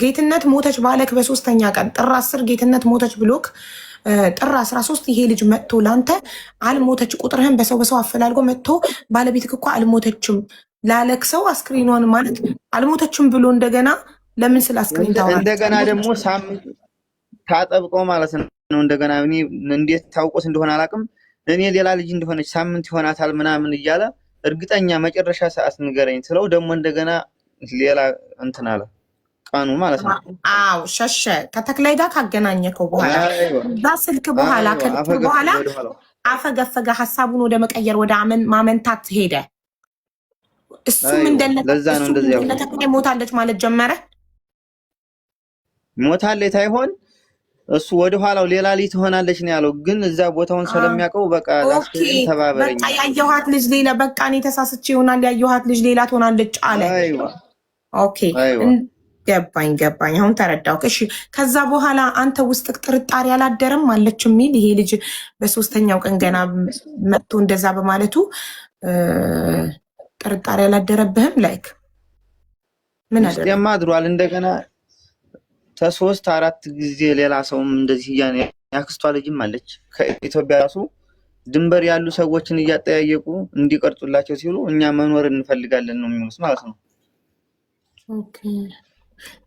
ጌትነት ሞተች ባለክ በሶስተኛ ቀን ጥር 10 ጌትነት ሞተች ብሎክ ጥር 13 ይሄ ልጅ መጥቶ ላንተ አልሞተች፣ ቁጥርህን በሰው በሰው አፈላልጎ መጥቶ ባለቤትክ እኮ አልሞተችም ላለክ ሰው አስክሬኗን ማለት አልሞተችም ብሎ እንደገና ለምን ስለ አስክሬን ታወራለህ? እንደገና ደግሞ ሳምንት ታጠብቀው ማለት ነው። እንደገና እኔ እንዴት ታውቆት እንደሆነ አላውቅም። እኔ ሌላ ልጅ እንደሆነች ሳምንት ይሆናታል ምናምን እያለ እርግጠኛ መጨረሻ ሰዓት ንገረኝ ስለው ደግሞ እንደገና ሌላ እንትን አለ ቀኑ ማለት ነው። አዎ ሸሸ። ከተክላይ ጋር ካገናኘከው በኋላ እዛ ስልክ በኋላ ከልክ በኋላ አፈገፈገ፣ ሀሳቡን ወደ መቀየር ወደ ማመንታት ሄደ። እሱም እንደነ ተክላይ ሞታለች ማለት ጀመረ። ሞታለች ታይሆን እሱ ወደ ኋላው ሌላ ልጅ ትሆናለች ነው ያለው። ግን እዛ ቦታውን ስለሚያውቀው በቃ ተባበረኝ፣ በቃ ያየኋት ልጅ ሌላ፣ በቃ እኔ ተሳስቼ ይሆናል ያየኋት ልጅ ሌላ ትሆናለች አለ። Okay ገባኝ ገባኝ፣ አሁን ተረዳው። እሺ ከዛ በኋላ አንተ ውስጥ ጥርጣሬ አላደረም አለች የሚል ይሄ ልጅ በሶስተኛው ቀን ገና መጥቶ እንደዛ በማለቱ ጥርጣሬ አላደረብህም? Like ምን አደረ? አድሯል። እንደገና ከሶስት አራት ጊዜ ሌላ ሰውም እንደዚህ ያክስቷ ልጅም አለች ከኢትዮጵያ ራሱ ድንበር ያሉ ሰዎችን እያጠያየቁ እንዲቀርጹላቸው ሲሉ እኛ መኖር እንፈልጋለን ነው የሚሉት ማለት ነው። Okay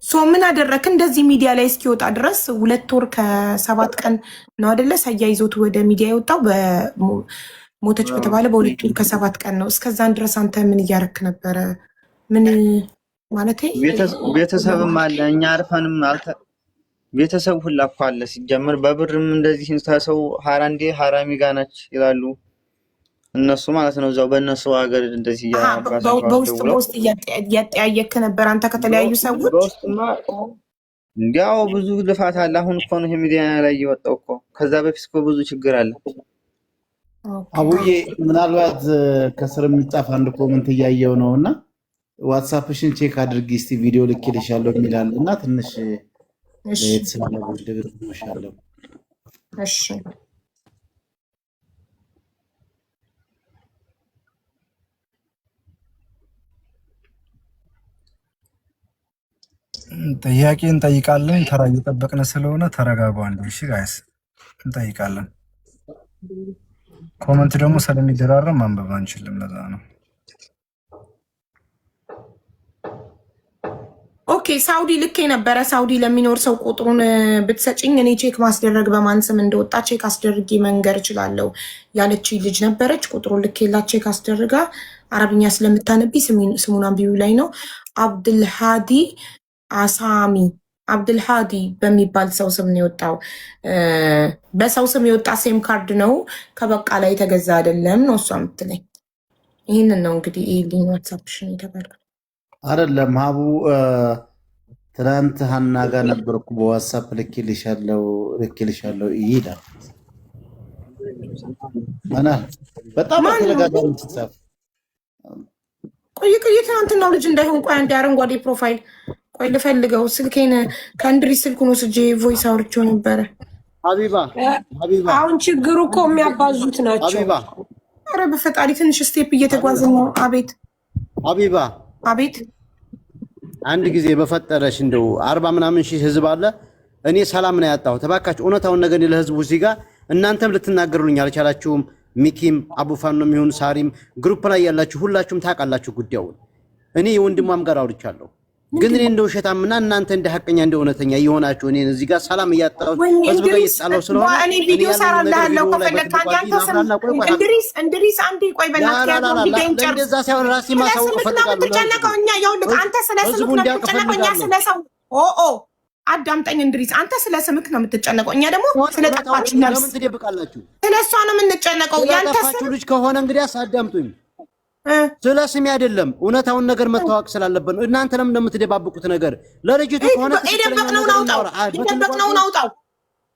so ምን አደረክ? እንደዚህ ሚዲያ ላይ እስኪወጣ ድረስ 2 ወር ከ7 ቀን ነው አደለ? ሰያ ይዞት ወደ ሚዲያ የወጣው ሞተች በተባለ በ2 ወር ከ7 ቀን ነው። እስከዛን ድረስ አንተ ምን እያረክ ነበረ? ምን ማለት ቤተሰብም አለ፣ እኛ አርፈንም ቤተሰብ ሁላ እኮ አለ። ሲጀመር በብርም እንደዚህ ሰው ሀራንዴ ሀራሚ ጋ ናች ይላሉ እነሱ ማለት ነው። እዛው በእነሱ ሀገር እንደዚህ በውስጥ በውስጥ እያጠያየክ ነበር አንተ ከተለያዩ ሰዎች። በውስጥማ እንዲያው ብዙ ልፋት አለ። አሁን እኮ ነው ሚዲያ ላይ እየወጣው እኮ። ከዛ በፊት እኮ ብዙ ችግር አለ። አቡዬ ምናልባት ከስር የሚጻፍ አንድ comment እያየው ነው እና WhatsApp ሽን check አድርጊ እስቲ ቪዲዮ ልኬልሻለሁ የሚላል እና ትንሽ ለየት ስላለ ደግሞሻለሁ። እሺ ጥያቄ እንጠይቃለን። ተራ እየጠበቅን ስለሆነ ተረጋጉ። አንዴ እሺ guys እንጠይቃለን። Comment ደግሞ ስለሚደራረብ ማንበብ አንችልም። ለዛ ነው። Okay ሳውዲ ልክ የነበረ ሳውዲ ለሚኖር ሰው ቁጥሩን ብትሰጭኝ እኔ check ማስደረግ በማን ስም እንደወጣ check አስደርጌ መንገር እችላለሁ ያለች ልጅ ነበረች። ቁጥሩን ልኬላት check አስደርጋ አረብኛ ስለምታነቢ ስሙን አንቢቡ ላይ ነው። አብድልሃዲ አሳሚ አብድልሃዲ በሚባል ሰው ስም ነው የወጣው። በሰው ስም የወጣ SIM card ነው፣ ከበቃ ላይ የተገዛ አይደለም ነው እሷ የምትለኝ። ይህንን ነው እንግዲህ ይህ WhatsApp ሽን የተባልኩት አይደለም ሀቡ፣ ትናንት ሀና ጋር ነበርኩ በ WhatsApp ልኬልሻለሁ ልኬልሻለሁ ይላል። በጣም በተደጋጋሚ ስትጻፍ ቆይ ቆይ፣ ትናንትናው ልጅ እንዳይሆን ቆይ፣ አንድ አረንጓዴ profile ቆይ ልፈልገው። ስልኬን ከእንድሪስ ስልኩን ወስጄ voice አውርቼው ነበረ። ሀቢባ ሀቢባ፣ አሁን ችግሩ እኮ የሚያባዙት ናቸው። ሀቢባ፣ ኧረ በፈጣሪ ትንሽ step እየተጓዝን ነው። አቤት ሀቢባ፣ አቤት። አንድ ጊዜ በፈጠረሽ እንደው 40 ምናምን ሺህ ህዝብ አለ። እኔ ሰላም ነው ያጣሁት። እባካችሁ እውነታውን ነገር ለህዝቡ እዚህ ጋር እናንተም ልትናገሩልኝ አልቻላችሁም። ሚኪም አቡፋኖም ይሁን ሳሪም group ላይ ያላችሁ ሁላችሁም ታውቃላችሁ ጉዳዩን። እኔ የወንድሟም ጋር አውርቻለሁ። ግን እኔ እንደ ውሸታምና እናንተ እንደ ሐቀኛ እንደ እውነተኛ እየሆናችሁ እኔ እዚህ ጋር ሰላም እያጣሁ ህዝብ ጋር እየተጣላሁ ስለሆነ እኔ ቪዲዮ ሰራልሃለሁ ከፈለክ። አንተ ስም እንድሪስ እንድሪስ አንዴ ቆይ በእናትህ ያለው ቪዲዮ እንጨርስ። እንደዛ ሳይሆን ራሴ ማሳወቅ እፈልጋለሁ። የምትጨነቀው እኛ ይኸውልህ፣ አንተ ስለ ስምክ ነው የምትጨነቀው፣ እኛ ስለ ሰው ኦ ኦ አዳምጠኝ እንድሪስ፣ አንተ ስለ ስምክ ነው የምትጨነቀው፣ እኛ ደግሞ ስለ ጠፋች ነፍስ ለምን ትደብቃላችሁ? ስለ እሷ ነው የምንጨነቀው። ያንተ ስም ልጅ ከሆነ እንግዲያስ አዳምጡኝ። ስለ ስሜ አይደለም፣ እውነታውን ነገር መታወቅ ስላለበት ነው። እናንተ ለምን እንደምትደባብቁት ነገር ለልጅቱ ከሆነ የደበቅነውን አውጣው፣ የደበቅነውን አውጣው።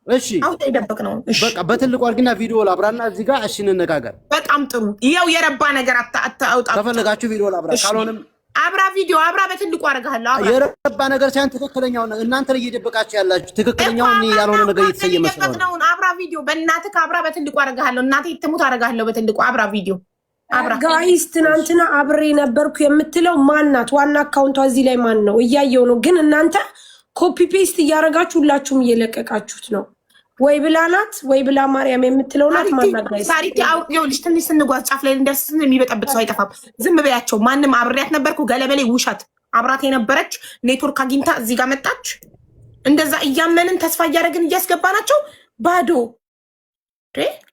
እሺ አውጣ፣ የደበቅነውን። እሺ በቃ በትልቁ አድርጊና ቪዲዮ ላብራና እዚህ ጋር እሺ እንነጋገር። በጣም ጥሩ። ይኸው የረባ ነገር አታውጣ። ከፈለጋችሁ ቪዲዮ ላብራ፣ ካልሆነም አብራ ቪዲዮ አብራ፣ በትልቁ አደርግሃለሁ። አብራ የረባ ነገር ሳይሆን ትክክለኛውን እናንተ ላይ እየደበቃችሁ ያላችሁ ትክክለኛውን ያልሆነ ነገር እየተሰየመ ስለሆነ አብራ ቪዲዮ በእናትህ አብራ፣ በትልቁ አደርግሃለሁ። እናቴ ትሙት አደርግሃለሁ በትልቁ አብራ ቪዲዮ። አብራ Guys ትናንትና አብሬ ነበርኩ የምትለው ማናት? ዋና account ቷ እዚህ ላይ ማን ነው? እያየው ነው። ግን እናንተ copy paste እያደረጋችሁ ሁላችሁም እየለቀቃችሁት ነው። ወይ ብላ ናት ወይ ብላ ማርያም የምትለው ናት። ማናት guys? ሳሪቲ ይኸውልሽ፣ ትንሽ ስንጓዝ ጫፍ ላይ እንደርስ ስንል የሚበጠብጥ ሰው አይጠፋም። ዝም በያቸው። ማንም አብሬያት ነበርኩ ገለበሌ ውሸት። አብራት የነበረች ኔትወርክ አግኝታ እዚህ ጋር መጣች። እንደዛ እያመንን ተስፋ እያደረግን እያስገባናቸው ባዶ።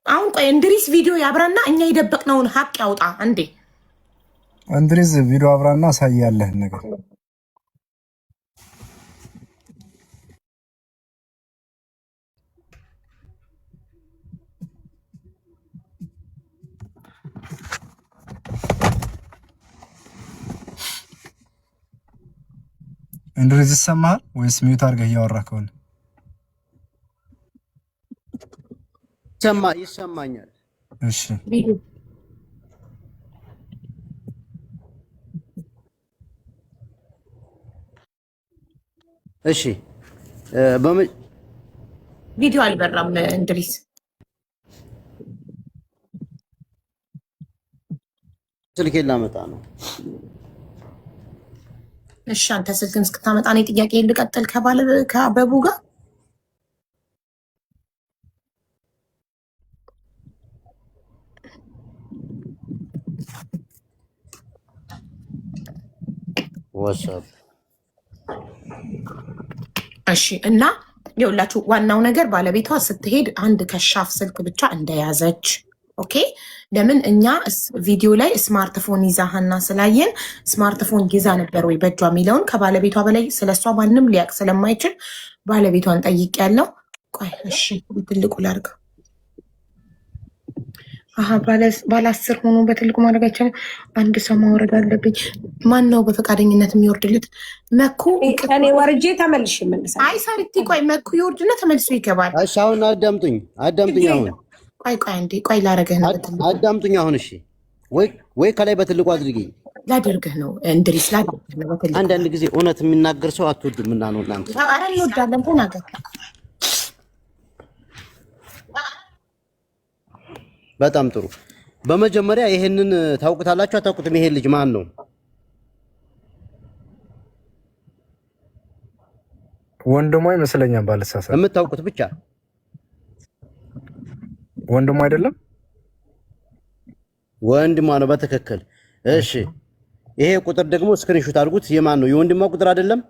አሁን ቆይ እንድሪስ ቪዲዮ ያብራና እኛ የደበቅነውን ሀቅ ያውጣ። እንዴ እንድሪስ ቪዲዮ አብራና አሳያለህ ነገር እንድሪስ ይሰማሃል ወይስ mute አድርገህ እያወራህ ከሆነ? ይሰማኛል። እሺ እሺ ቪዲዮ አልበራም እንድሪስ። ስልኬን ላመጣ ነው። እሺ አንተ ስልክን እስክታመጣ እኔ ጥያቄ ልቀጥል ከባለ ከአበቡ ጋር። WhatsApp እሺ እና የሁላችሁ ዋናው ነገር ባለቤቷ ስትሄድ አንድ ከሻፍ ስልክ ብቻ እንደያዘች okay። ለምን እኛ ቪዲዮ ላይ ስማርትፎን ይዛ ሀና ስላየን ስማርትፎን ይዛ ነበር ወይ በእጇ የሚለውን ከባለቤቷ በላይ ስለሷ ማንም ሊያውቅ ስለማይችል ባለቤቷን ጠይቄያለሁ። ቆይ እሺ ትልቁ ላድርገው። አሀ ባለ 10 ሆኖ በትልቁ ማድረግ አይቻልም። አንድ ሰው ማውረድ አለብኝ። ማን ነው በፈቃደኝነት የሚወርድልት? መኩ። እኔ ወርጄ ተመልሼ እመለሳለሁ። አይ ሳሪቲ ቆይ መኩ ይወርድና ተመልሶ ይገባል። እሺ አሁን አዳምጡኝ፣ አዳምጡኝ አሁን ቆይ ቆይ አንዴ ቆይ ላረግህ ነው። አዳምጡኝ አሁን። እሺ ወይ ከላይ በትልቁ አድርጊኝ። ላደርግህ ነው እንድሪስ፣ ላደርግህ ነው በትልቁ። አንዳንድ ጊዜ እውነት የሚናገር ሰው አትወዱም እና ነው እናንተ። ኧረ እንወዳለን፣ ተናገር። በጣም ጥሩ። በመጀመሪያ ይሄንን ታውቁታላችሁ አታውቁትም? ይሄን ልጅ ማን ነው? ወንድሟ ይመስለኛል ባልሳሳት። የምታውቁት ብቻ ወንድሟ አይደለም? ወንድሟ ነው በትክክል። እሺ ይሄ ቁጥር ደግሞ screenshot አድርጉት። የማን ነው? የወንድሟ ቁጥር አይደለም?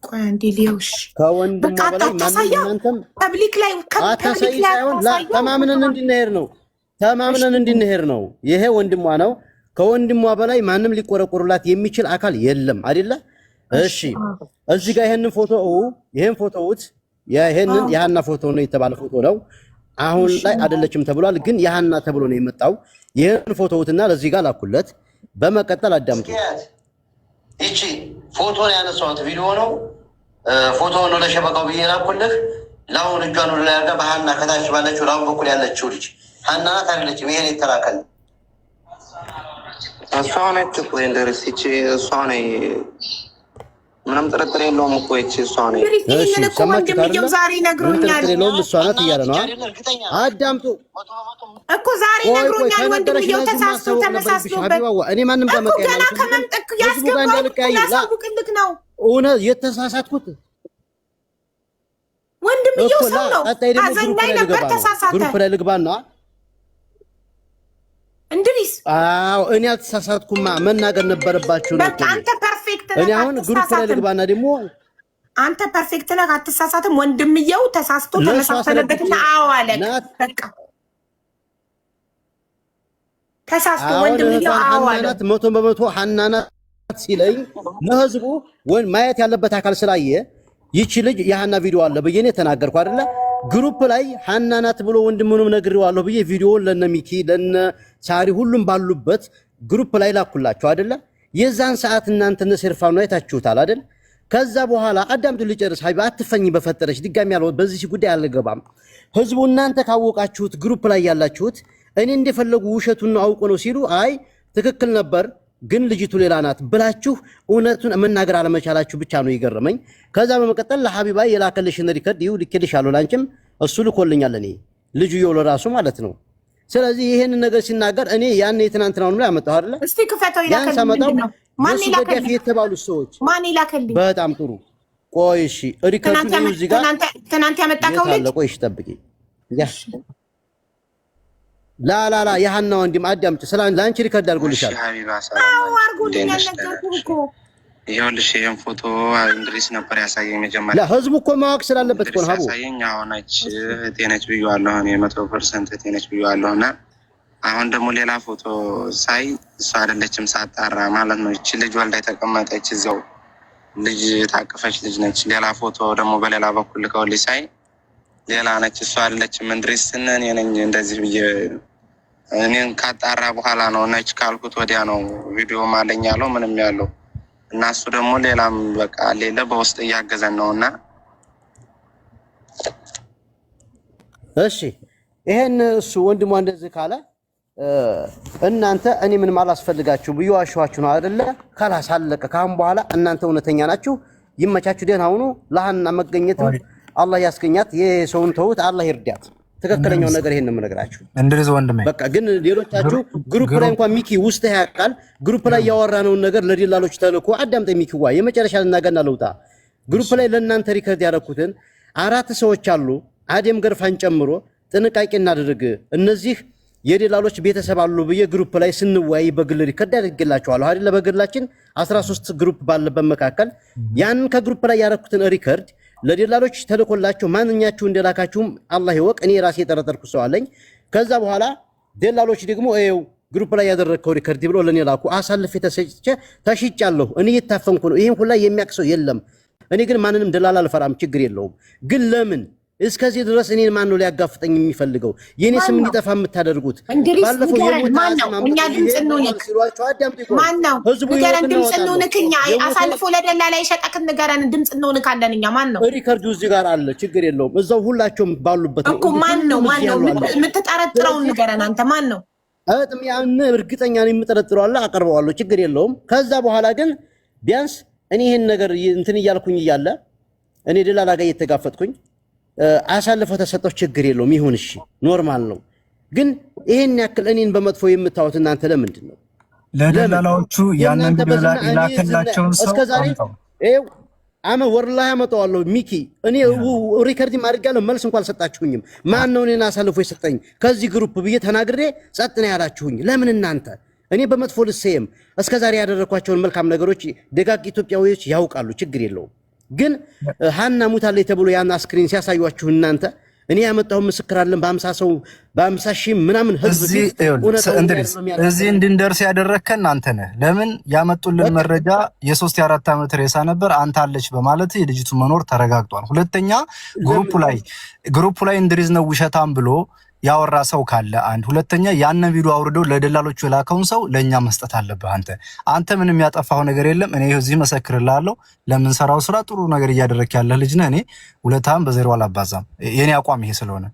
ቆይ አንዴ ሊየውሽ። ከወንድሟ በላይ ማንም እናንተም public ላይ አታሳይ ሳይሆን ተማምነን እንድንሄድ ነው። ተማምነን እንድንሄድ ነው። ይሄ ወንድሟ ነው። ከወንድሟ በላይ ማንም ሊቆረቆሩላት የሚችል አካል የለም አይደለ? እሺ እዚህ ጋር ይሄንን ፎቶ ይሄን ፎቶውት ይሄንን የሃና ፎቶ ነው የተባለ ፎቶ ነው። አሁን ላይ አይደለችም ተብሏል፣ ግን የሃና ተብሎ ነው የመጣው። ይሄን ፎቶውትና ለዚህ ጋር ላኩለት። በመቀጠል አዳምጡ። ይቺ ፎቶ ነው ያነሳሁት፣ ቪዲዮ ነው። ፎቶ ነው ለሸበካው ብዬ ላኩልህ። ለአሁን እጇን ወደ ላይ አድርጋ በሀና ከታች ባለችው ለአሁን በኩል ያለችው ልጅ ሀና ናት አይደለችም? ይሄን የተላከል እሷ ነች እኮ እንድሪስ፣ ይቺ እሷ ነች። ምንም ጥርጥር የለውም እኮ ይቺ እሷ ነች። ይህንን እኮ ወንድምየው ዛሬ ነግሮኛል ምንም ጥርጥር የለውም እሷ ናት እያለ ነው። አዳምጡ እኮ ዛሬ ነግሮኛል ወንድምየው ተሳስቶ ተመሳስሎበት እኔ ማንም ጋር እኮ ገና ከመምጠቅ ያስገባው ላሳውቅልክ ነው። እውነት የተሳሳትኩት ወንድምየው ሰው ነው። ሀዘን ላይ ነበር፣ ተሳሳተ። group ላይ ልግባና እንድሪስ አዎ እኔ አልተሳሳትኩማ፣ መናገር ነበረባችሁ ነው። በቃ አንተ perfect ነህ። እኔ አሁን group ላይ ልግባና ደግሞ አንተ perfect ነህ፣ አትሳሳትም። ወንድምየው ተሳስቶ ተመሳሰለበትና አዎ አለ። በቃ ተሳስቶ ወንድምየው አዎ አለ። 100% ሀና ናት ሲለኝ ለህዝቡ ማየት ያለበት አካል ስላየ ይቺ ልጅ የሀና ቪዲዮ አለ ብዬ እኔ ተናገርኩ አይደለ? group ላይ ሀና ናት ብሎ ወንድሙንም ነግሬዋለሁ ብዬ ቪዲዮውን ለነ ሚኪ ለነ ሳሪ ሁሉም ባሉበት group ላይ ላኩላቸው አይደለ? የዛን ሰዓት እናንተ እነ ሴርፋኑ አይታችሁታል አይደል? ከዛ በኋላ አዳምጡ ልጨርስ። ሀቢባ አትፈኝ በፈጠረች ድጋሚ ያለው በዚህ ጉዳይ አልገባም። ህዝቡ እናንተ ካወቃችሁት group ላይ ያላችሁት እኔ እንደፈለጉ ውሸቱን ነው አውቆ ነው ሲሉ አይ ትክክል ነበር ግን ልጅቱ ሌላ ናት ብላችሁ እውነቱን መናገር አለመቻላችሁ ብቻ ነው የገረመኝ። ከዛ በመቀጠል ለሀቢባ የላከልሽን record ይኸው ልኬልሻለሁ፣ ላንቺም እሱ ልኮልኛል። እኔ ልጁ የው ለራሱ ማለት ነው። ስለዚህ ይሄንን ነገር ሲናገር እኔ ያን የትናንትናውንም ላይ አመጣሁ አይደለ? እስቲ ክፈተው። ያን ይላከልኝ። ሳመጣው ምንድን ነው? ማን የእሱ ደጋፊ ይላከልኝ? የተባሉ ሰዎች ማን ይላከልኝ? በጣም ጥሩ። ቆይ እሺ፣ record ኡን ትናንት ይኸው እዚህ ጋር ትናንት የት ያመጣከው አለ? ልጅ። ቆይ እሺ፣ ጠብቂ። ያ ላላላ የሀና ወንድም አዳምጪ። ስለ ለአንቺ record እሺ አድርጎልሻል። ሀቢባ አዎ ሰላም አለይኩም፣ እንዴት አድርጎልኛል። ነሽ? ደህና ነገርኩህ ነሽ? እኮ። ይኸውልሽ ይህን ፎቶ እንድሪስ ነበር ያሳየኝ መጀመሪያ። ለህዝቡ እኮ ማወቅ ስላለበት እኮ እንድሪስ ነው ሀቡ። ያሳየኝ አሁነች እህቴ ነች ብዬዋለሁ። እኔ 100% እህቴ ነች ብዬዋለሁ። እና አሁን ደግሞ ሌላ ፎቶ ሳይ እሷ አይደለችም ሳጣራ ማለት ነው። ይቺ ልጅ ወልዳ የተቀመጠች እዚያው ልጅ ታቅፈች ልጅ ነች። ሌላ ፎቶ ደግሞ በሌላ በኩል ልከውልኝ ሳይ ሌላ ነች፣ እሷ አይደለችም። እንድሪስ እኔ ነኝ እንደዚህ ብዬ እኔን ካጣራ በኋላ ነው ነች ካልኩት ወዲያ ነው ቪዲዮ ማለኝ ያለው ምንም ያለው እና እሱ ደግሞ ሌላም በቃ ሌለ በውስጥ እያገዘን ነው እና እሺ ይሄን እሱ ወንድሟ እንደዚህ ካለ እናንተ እኔ ምንም አላስፈልጋችሁ ብዬ ዋሸኋችሁ ነው አይደለ? خلاص አለቀ። ካሁን በኋላ እናንተ እውነተኛ ናችሁ። ይመቻችሁ። ደህና ሁኑ። ለሀና መገኘትም አላህ ያስገኛት። የሰውን ተውት፣ አላህ ይርዳት። ትክክለኛው ነገር ይሄን ነው የምነግራችሁ። እንድሪስ ወንድሜ በቃ ግን ሌሎቻችሁ group ላይ እንኳን ሚኪ ውስጥ ያውቃል። group ላይ ያወራነውን ነገር ለደላሎች ተልኮ አዳምጠኝ ሚኪዋ፣ የመጨረሻ ልናገና ለውጣ group ላይ ለእናንተ record ያደረኩትን አራት ሰዎች አሉ፣ አዴም ገርፋን ጨምሮ። ጥንቃቄ እናድርግ፣ እነዚህ የደላሎች ቤተሰብ አሉ ብዬ group ላይ ስንወያይ በግል record አድርጌላችኋለሁ አይደለ? በግላችን 13 group ባለበት መካከል ያንን ከ group ላይ ያደረኩትን record ለደላሎች ተልኮላቸው ማንኛችሁ እንደላካችሁም አላህ ይወቅ። እኔ ራሴ የጠረጠርኩት ሰው አለኝ። ከዛ በኋላ ደላሎች ደግሞ ይኸው group ላይ ያደረግከው record ብሎ ለእኔ ላኩ። አሳልፌ ተሰጭቼ ተሽጫለሁ። እኔ እየታፈንኩ ነው። ይህን ሁላ የሚያውቅ ሰው የለም። እኔ ግን ማንንም ደላላ አልፈራም፣ ችግር የለውም። ግን ለምን እስከዚህ ድረስ እኔን ማን ነው ሊያጋፍጠኝ የሚፈልገው? የእኔ ማን ስም ነው? እንዲጠፋ የምታደርጉት? እንድሪስ ባለፈው ንገረን፣ የሞተ ማን ነው? አጽም እኛ አምጥተው ድምፅ ይሄ እንሁንክ። ሲሏቸው አዳምጡ። ይቆይ ማን ነው? ህዝቡ ንገረን፣ ይወቅና ድምፅ እወጣለሁ። እንሁንክ። እኛ የሞተ አሳልፎ ለደላላ የሸጠክን ንገረን፣ ድምፅ እንሁንካለን። እኛ ማን ነው record ኡ እዚህ ጋር አለ፣ ችግር የለውም። እዛው ሁላቸውም ባሉበት ነው እኮ? ማን ነው? ሁሉም ማን እዚህ ነው ያሉ አለ። የምትጠረጥረውን ስለዚህ ንገረን። አንተ ማን ነው? እጥም ያን እርግጠኛ ነኝ የምጠረጥረው አለ፣ አቀርበዋለሁ፣ ችግር የለውም። ከዛ በኋላ ግን ቢያንስ እኔ ይሄን ነገር እንትን እያልኩኝ እያለ እኔ ደላላ ጋር እየተጋፈጥኩኝ አሳልፈው ተሰጠው፣ ችግር የለውም ይሁን፣ እሺ normal ነው። ግን ይሄን ያክል እኔን በመጥፎ የምታዩት እናንተ ለምንድን ነው? ለምን ለደላላዎቹ ያንን የእናንተ ቪዲዮ በዝና እኔ ዝና የላከላቸውን ሰው እስከ ዛሬ አምጣው። ይኸው አመ ወላሂ አመጣዋለሁ። ሚኪ እኔ record ም አድርጋለሁ። መልስ እንኳን አልሰጣችሁኝም። ማን ነው እኔን አሳልፎ የሰጠኝ ከዚህ group ብዬ ተናግሬ ጸጥ ነው ያላችሁኝ። ለምን እናንተ እኔ በመጥፎ ልሰየም? እስከ ዛሬ ያደረኳቸውን መልካም ነገሮች ደጋግ ኢትዮጵያዊዎች ያውቃሉ። ችግር የለውም። ግን ሀና ሙታለች ተብሎ ያን አስክሬን ሲያሳዩአችሁ እናንተ እኔ ያመጣው ምስክር አለን በ50 ሰው በ50 ሺህ ምናምን ህዝብ እዚህ ፊት ይኸውልህ፣ እውነታውን እንድሪስ አይደለም እዚህ ያደረገው። እንድንደርስ ያደረግከን አንተ ነህ። ለምን ያመጡልን በቃ መረጃ የ3 የ4 ዓመት ሬሳ ነበር፣ አንተ አለች በማለት የልጅቱ መኖር ተረጋግጧል። ሁለተኛ group ለምን ላይ group ላይ እንድሪስ ነው ውሸታም ብሎ ያወራ ሰው ካለ አንድ፣ ሁለተኛ ያንን ቪዲዮ አውርዶ ለደላሎቹ የላከውን ሰው ለእኛ መስጠት አለብህ። አንተ ምንም ያጠፋው ነገር የለም። እኔ እዚህ መሰክርልሃለሁ። ለምንሰራው ስራ ጥሩ ነገር እያደረክ ያለህ ልጅ ነህ። እኔ ውለታህን በዜሮ አላባዛም። የኔ አቋም ይሄ ስለሆነ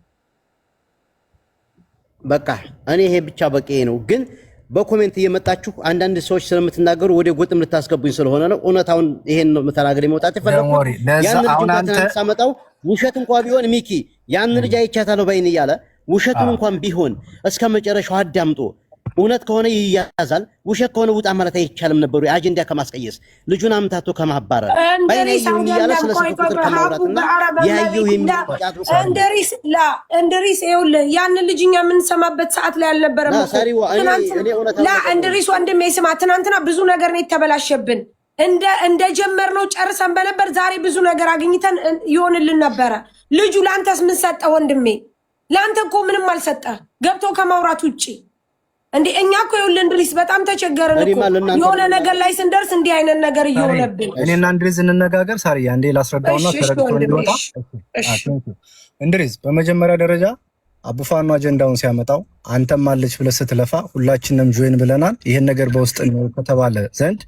በቃ እኔ ይሄ ብቻ በቂ ነው። ግን በ comment እየመጣችሁ አንዳንድ ሰዎች ስለምትናገሩ ወደ ጎጥም ልታስገቡኝ ስለሆነ ነው። እውነታውን ይሄን ነው ተናግሬ መውጣት የፈለኩት። Don't worry። ለዛ ያን ልጅ አሁን እንኳን አንተ ትናንት ሳመጣው ውሸት እንኳን ቢሆን ሚኪ ያን ልጅ አይቻታለሁ ባይን እያለ ውሸቱን እንኳን ቢሆን እስከ መጨረሻው አዳምጦ እውነት ከሆነ ይያዛል፣ ውሸት ከሆነ ውጣ ማለት አይቻልም ነበሩ። አጀንዳ ከማስቀየስ ልጁን አምታቶ ከማባረር ባይን እንድሪስ ያየሁኝ እያለ አይደለም። ስለ ቆይ ስልክ ቆይ ቁጥር ቆይ፣ ሀቡ ከማውራትና በኧረ ያየው በመቤት ላ የሚጫት እንድሪስ ላ እንድሪስ ይኸውልህ፣ ያንን ልጅ እኛ የምንሰማበት ሰዓት ላይ አልነበረም ላ እኮ ሳሪዋ እኔ ትናንትና። እኔ እውነታውን ላ ነገር ነው። እንድሪስ ወንድሜ ስማ፣ ትናንትና ብዙ ነገር ነው የተበላሸብን። እንደ ጀመርነው ጨርሰን በነበር ዛሬ ብዙ ነገር አግኝተን ይሆንልን ነበረ። ልጁ ለአንተስ ምን ሰጠ ወንድሜ? ለአንተ እኮ ምንም አልሰጠ ገብቶ ከማውራት ውጭ። እንዴ እኛ እኮ ይኸውልህ እንድሪስ በጣም ተቸገርን እኮ። እኔማ ለእናንተ የሆነ ነገር ላይ ስንደርስ እንዲህ አይነት ነገር ሳሪ እየሆነብን። እኔና እንድሪስ እንነጋገር። ሳሪ አንዴ ላስረዳውና እሺ እሺ ተረድቶ ወንድሜ እንዲወጣ። እሺ እሺ። Thank you። እንድሪስ በመጀመሪያ ደረጃ አቡፋኖ አጀንዳውን ሲያመጣው አንተም አለች ብለህ ስትለፋ ሁላችንም join ብለናል። ይህን ነገር በውስጥ ነው ከተባለ ዘንድ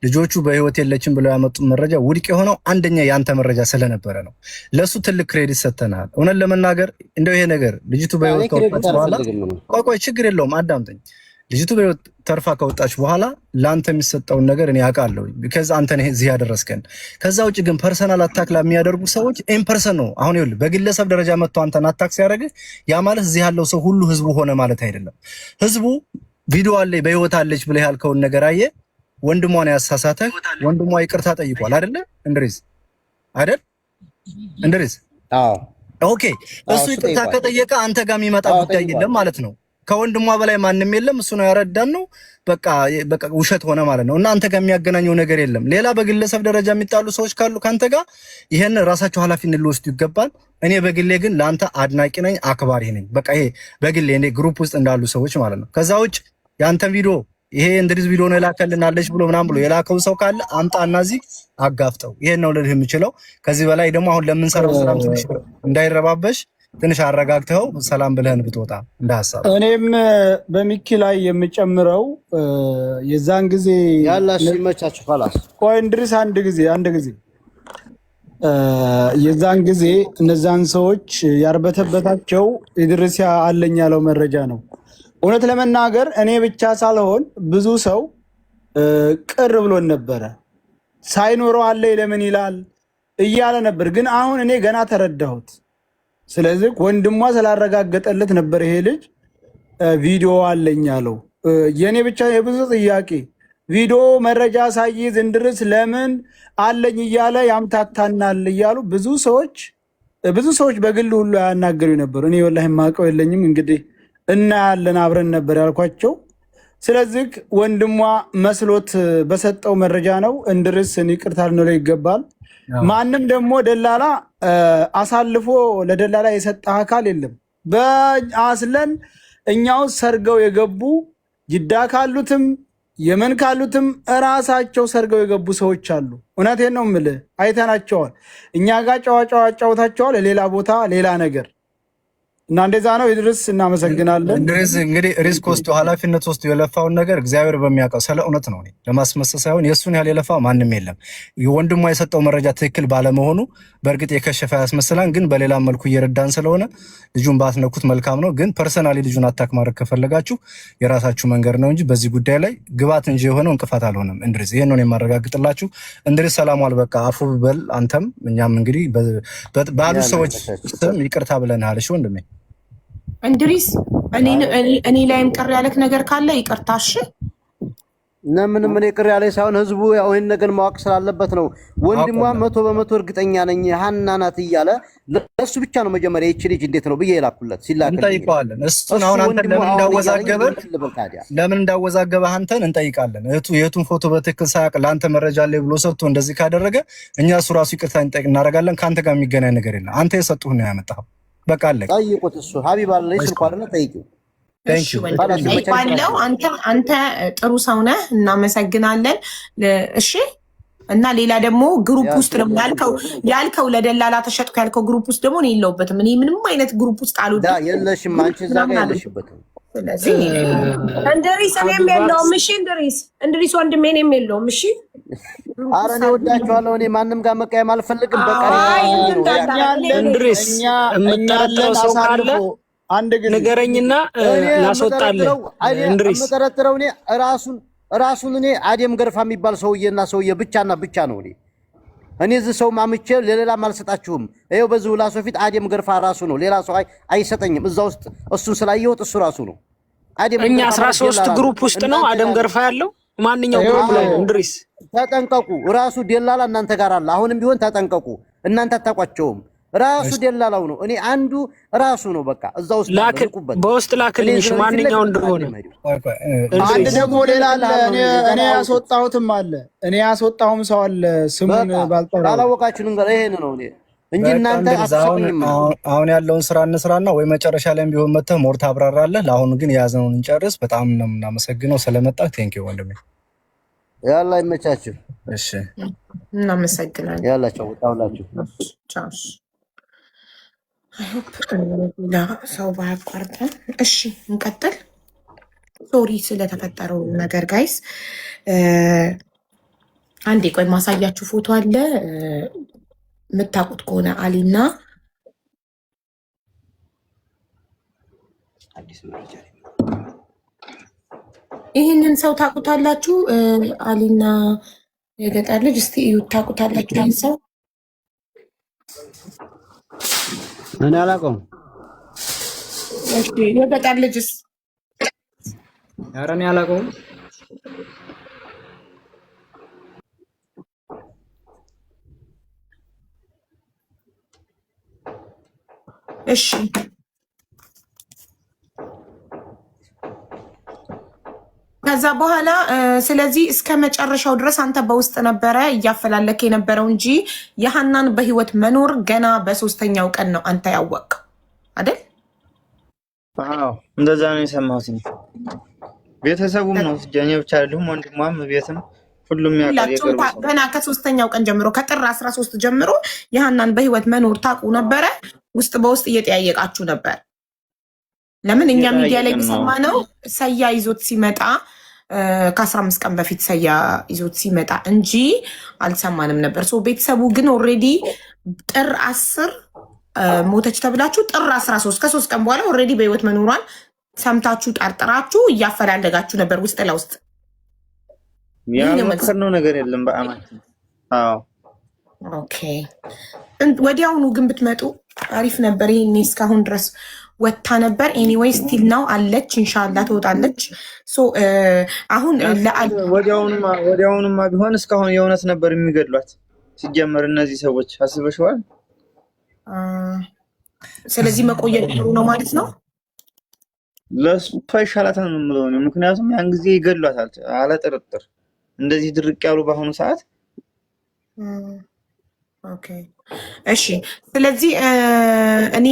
ልጆቹ በህይወት የለችም ብለው ያመጡት መረጃ ውድቅ የሆነው አንደኛ የአንተ መረጃ ስለነበረ ነው። ለእሱ ትልቅ credit ሰጥተናል። እውነት ለመናገር እንደው ይሄ ነገር ልጅቱ እኔ በህይወት credit ከወጣች በኋላ አልፈልግም ነው። ቆይ ቆይ ችግር የለውም አዳምጠኝ። ልጅቱ በህይወት ተርፋ ከወጣች በኋላ ለአንተ የሚሰጠውን ነገር እኔ አውቃለሁ። ከዛ አንተ ነህ እዚህ ያደረስከን። ከዛ ውጭ ግን personal attack ለሚያደርጉ ሰዎች in person ነው። አሁን ይኸውልህ በግለሰብ ደረጃ መጥቶ አንተን attack ሲያደርግ ያ ማለት እዚህ ያለው ሰው ሁሉ ህዝቡ ሆነ ማለት አይደለም። ህዝቡ ቪዲዮ አለ በህይወት አለች ብለህ ያልከውን ነገር አየ። ወንድሟን ያሳሳተህ ወንድሟ ይቅርታ ጠይቋል አይደለ? እንድሪስ አይደል? እንድሪስ? አዎ። Okay፣ እሱ ይቅርታ ከጠየቀ አንተ ጋር የሚመጣ ጉዳይ የለም ማለት ነው። ከወንድሟ በላይ ማንም የለም። እሱ ነው ያረዳን ነው። በቃ በቃ ውሸት ሆነ ማለት ነው። እና አንተ ጋር የሚያገናኘው ነገር የለም። ሌላ በግለሰብ ደረጃ የሚጣሉ ሰዎች ካሉ ከአንተ ጋር ይሄን ራሳቸው ኃላፊነት ሊወስዱ ይገባል። እኔ በግሌ ግን ለአንተ አድናቂ ነኝ፣ አክባሪ ነኝ። በቃ ይሄ በግሌ እኔ group ውስጥ እንዳሉ ሰዎች ማለት ነው። ከዛ ውጭ የአንተን ቪዲዮ ይሄ እንድሪስ ቪዲዮ ነው የላከልናለች ብሎ ምናምን ብሎ የላከው ሰው ካለ አምጣና እዚህ አጋፍጠው። ይሄን ነው ልልህ የምችለው። ከዚህ በላይ ደግሞ አሁን ለምንሰራው ስራም ትንሽ እንዳይረባበሽ ትንሽ አረጋግተው ሰላም ብለህን ብትወጣ እንደ ሀሳብ። እኔም በሚኪ ላይ የምጨምረው የዛን ጊዜ ያላሽ ይመቻችሁ። خلاص። ቆይ እንድሪስ፣ አንድ ጊዜ የዛን ጊዜ እነዛን ሰዎች ያርበተበታቸው ኢድሪስ አለኝ ያለው መረጃ ነው። እውነት ለመናገር እኔ ብቻ ሳልሆን ብዙ ሰው ቅር ብሎን ነበረ። ሳይኖረው አለኝ ለምን ይላል እያለ ነበር። ግን አሁን እኔ ገና ተረዳሁት። ስለዚህ ወንድሟ ስላረጋገጠለት ነበር ይሄ ልጅ ቪዲዮ አለኝ ያለው። የእኔ ብቻ የብዙ ጥያቄ ቪዲዮ መረጃ ሳይዝ እንድርስ ለምን አለኝ እያለ ያምታታናል እያሉ ብዙ ሰዎች በግል ሁሉ ያናገሩ ነበሩ። እኔ ወላሂ የማውቀው የለኝም፣ እንግዲህ እናያለን አብረን ነበር ያልኳቸው። ስለዚህ ወንድሟ መስሎት በሰጠው መረጃ ነው። እንድርስን ይቅርታ ልንለው ይገባል። ማንም ደግሞ ደላላ አሳልፎ ለደላላ የሰጠ አካል የለም። በአስለን እኛው ሰርገው የገቡ ጅዳ ካሉትም የመን ካሉትም እራሳቸው ሰርገው የገቡ ሰዎች አሉ። እውነቴን ነው የምልህ፣ አይተናቸዋል። እኛ ጋር ጨዋ ጨዋ አጫውታቸዋል፣ ሌላ ቦታ ሌላ ነገር እና እንደዛ ነው። ኢድሪስ እናመሰግናለን። እንድሪስ እንግዲህ risk ወስዶ ኃላፊነት ወስዶ የለፋውን ነገር እግዚአብሔር በሚያውቀው ስለ እውነት ነው። እኔ ለማስመሰል ሳይሆን የእሱን ያህል የለፋ ማንም የለም። ወንድሟ የሰጠው መረጃ ትክክል ባለመሆኑ በእርግጥ የከሸፈ ያስመስላል፣ ግን በሌላ መልኩ እየረዳን ስለሆነ ልጁን ባትነኩት መልካም ነው። ግን personally ልጁን attack ማድረግ ከፈለጋችሁ የራሳችሁ መንገድ ነው እንጂ በዚህ ጉዳይ ላይ ግባት እንጂ የሆነው እንቅፋት አልሆነም። እንድሪስ፣ ይሄን ነው የማረጋግጥላችሁ። እንድሪስ ሰላም ዋል። በቃ አፉ በል አንተም እኛም እንግዲህ ባሉ ሰዎች ስም ይቅርታ ብለናል። እሺ ወንድሜ። እንድሪስ፣ እኔ ላይም ቅር ያለክ ነገር ካለ ይቅርታ። እሺ። እና ምንም እኔ ቅር ያለኝ ሳይሆን ህዝቡ ያው ይሄን ነገር ማወቅ ስላለበት ነው። ወንድሟ 100% እርግጠኛ ነኝ ሀና ናት እያለ ለእሱ ብቻ ነው መጀመሪያ ይቺ ልጅ እንዴት ነው ብዬ የላኩለት ሲላክልኝ እንጠይቀዋለን። እሱን እሱ አሁን አንተን ወንድሟ ለምን አሁን እያለኝ እንዳወዛገበ ምን ልበል ታዲያ? ለምን እንዳወዛገበ አንተን እንጠይቃለን። እህቱ የእህቱን ፎቶ በትክክል ሳያውቅ ለአንተ መረጃ አለ ብሎ ሰጥቶ እንደዚህ ካደረገ እኛ እሱ ራሱ ይቅርታ እንጠይቅ እናደርጋለን። ከአንተ ጋር የሚገናኝ ነገር የለም። አንተ የሰጡህ ነው ያመጣኸው። በቃ አለቀ። ጠይቁት። እሱ ሀቢብ አለ ስልኩ አይደለ? ጠይቂው። እሺ ወንድሜ ጠይቋለሁ። አንተ ጥሩ ሰው ነህ፣ እናመሰግናለን። እሺ፣ እና ሌላ ደግሞ group ውስጥ ደግሞ ያልከው ለደላላ ተሸጥኩ ያልከው group ውስጥ ደግሞ እኔ የለሁበትም። እኔ ምንም አይነት group ውስጥ አልወድም። የለሽም፣ አንቺ እዛ ጋር የለሽበትም። ስለዚህ እንድሪስ እኔም የለውም። እሺ እንድሪስ፣ እንድሪስ ወንድሜ እኔም የለውም። እሺ። አረ እኔ ወዳችኋለሁ። እኔ ማንም ጋር መቀየም አልፈልግም። በቃ እንድሪስ፣ የምጠረጥረው ሰው ካለ አንድ ጊዜ ንገረኝና ላስወጣልህ። እንድሪስ። የምጠረጥረው እኔ ራሱን እኔ አዴም ገርፋ የሚባል ሰውዬና ሰውዬ ብቻና ብቻ ነው። እኔ እዚህ ሰው ማምቼ ለሌላም አልሰጣችሁም። ይኸው በዚሁ ላሶ ፊት አዴም ገርፋ ራሱ ነው። ሌላ ሰው አይሰጠኝም። እዛ ውስጥ እሱን ስላየሁት እሱ ራሱ ነው። አዴም እኛ ገርፋ 13 ማለት ደላላ group ነው። ውስጥ ነው እናንተ አደም ጋር ገርፋ ያለው። ማንኛው group ላይ ነው እንድሪስ? ተጠንቀቁ። ራሱ ደላላ እናንተ ጋር አለ። አሁንም ቢሆን ተጠንቀቁ። እናንተ አታውቋቸውም። ራሱ ደላላው ነው። እኔ አንዱ ራሱ ነው። በቃ እዛ ውስጥ አለ። ላክ ንቁበት። በውስጥ ላክልኝ። እሺ ማንኛው እንደሆነ። አንድ ደግሞ ሌላ አለ። እኔ ያስወጣሁትም አለ። እኔ ያስወጣሁም ሰው አለ። ስሙን ባልጠራው። ካላወቃችሁ ልንገር፣ ይሄን ነው እኔ እንጂ በቃ እናንተ እንድሪስ፣ አሁን አትሰጡኝም። አሁን ያለውን ስራ እንስራና ወይ መጨረሻ ላይም ቢሆን መተህ more ታብራራለህ። ለአሁኑ ግን የያዝነውን እንጨርስ። በጣም ነው የምናመሰግነው ስለመጣህ። Thank you ወንድሜ። ያላ ይመቻችሁ። እሺ። እናመሰግናለን። ያላቸው ወጣሁላችሁ። ቻው። I hope ሌላ ሰው ባያቋርጠን። እሺ እንቀጥል። Sorry ስለተፈጠረው ነገር guys። አንዴ ቆይ ማሳያችሁ ፎቶ አለ የምታውቁት ከሆነ አሊና አዲስ መረጃ። ይህንን ሰው ታውቁታላችሁ? አሊና የገጠር ልጅ እስቲ እዩት፣ ታውቁታላችሁ ይህን ሰው? እኔ አላውቀውም። እሺ፣ የገጠር ልጅስ? ኧረ እኔ አላውቀውም። እሺ ከዛ በኋላ ስለዚህ እስከ መጨረሻው ድረስ አንተ በውስጥ ነበረ እያፈላለክ የነበረው እንጂ የሀናን በህይወት መኖር ገና በሶስተኛው ቀን ነው አንተ ያወቅከው አይደል? አዎ እንደዛ ነው የሰማሁት። እኔ ቤተሰቡም ነው እኔ ብቻ አይደለሁም፣ ወንድሟም ቤትም ሁሉም ያውቃል። ሁላችሁም የቅርቡ ሰው ገና ከሶስተኛው ቀን ጀምሮ ከጥር 13 ጀምሮ የሀናን በህይወት መኖር ታውቁ ነበረ። ውስጥ በውስጥ እየጠያየቃችሁ ነበር። ለምን እኛ ሚዲያ ላይ እየጠያየቅን ነው። የሰማነው ሰያ ይዞት ሲመጣ ከ15 ቀን በፊት ሰያ ይዞት ሲመጣ እንጂ አልሰማንም ነበር። So ቤተሰቡ ግን already ጥር 10 ሞተች ተብላችሁ ጥር 13 ከ3 ቀን በኋላ already በህይወት መኖሯን ሰምታችሁ ጠርጥራችሁ እያፈላለጋችሁ ነበር ውስጥ ለውስጥ። ይህ ነው መልስ። ያልሞከርነው ነገር የለም በአማችን። አዎ Okay፣ ወዲያውኑ ግን ብትመጡ አሪፍ ነበር። ይሄኔ እስካሁን ድረስ ወታ ነበር። Anyway still now አለች፣ ኢንሻላ ትወጣለች። So አሁን ለአል ወዲያውኑማ ቢሆን እስካሁን የእውነት ነበር የሚገድሏት። ሲጀመር እነዚህ ሰዎች አስበሽዋል? ስለዚህ መቆየት ጥሩ ነው ማለት ነው። ለእሷ ይሻላታል ነው የምለው እኔ። ምክንያቱም ያን ጊዜ ይገድሏታል አለ ጥርጥር። እንደዚህ ድርቅ ያሉ በአሁኑ ሰዓት Okay እሺ። ስለዚህ እኔ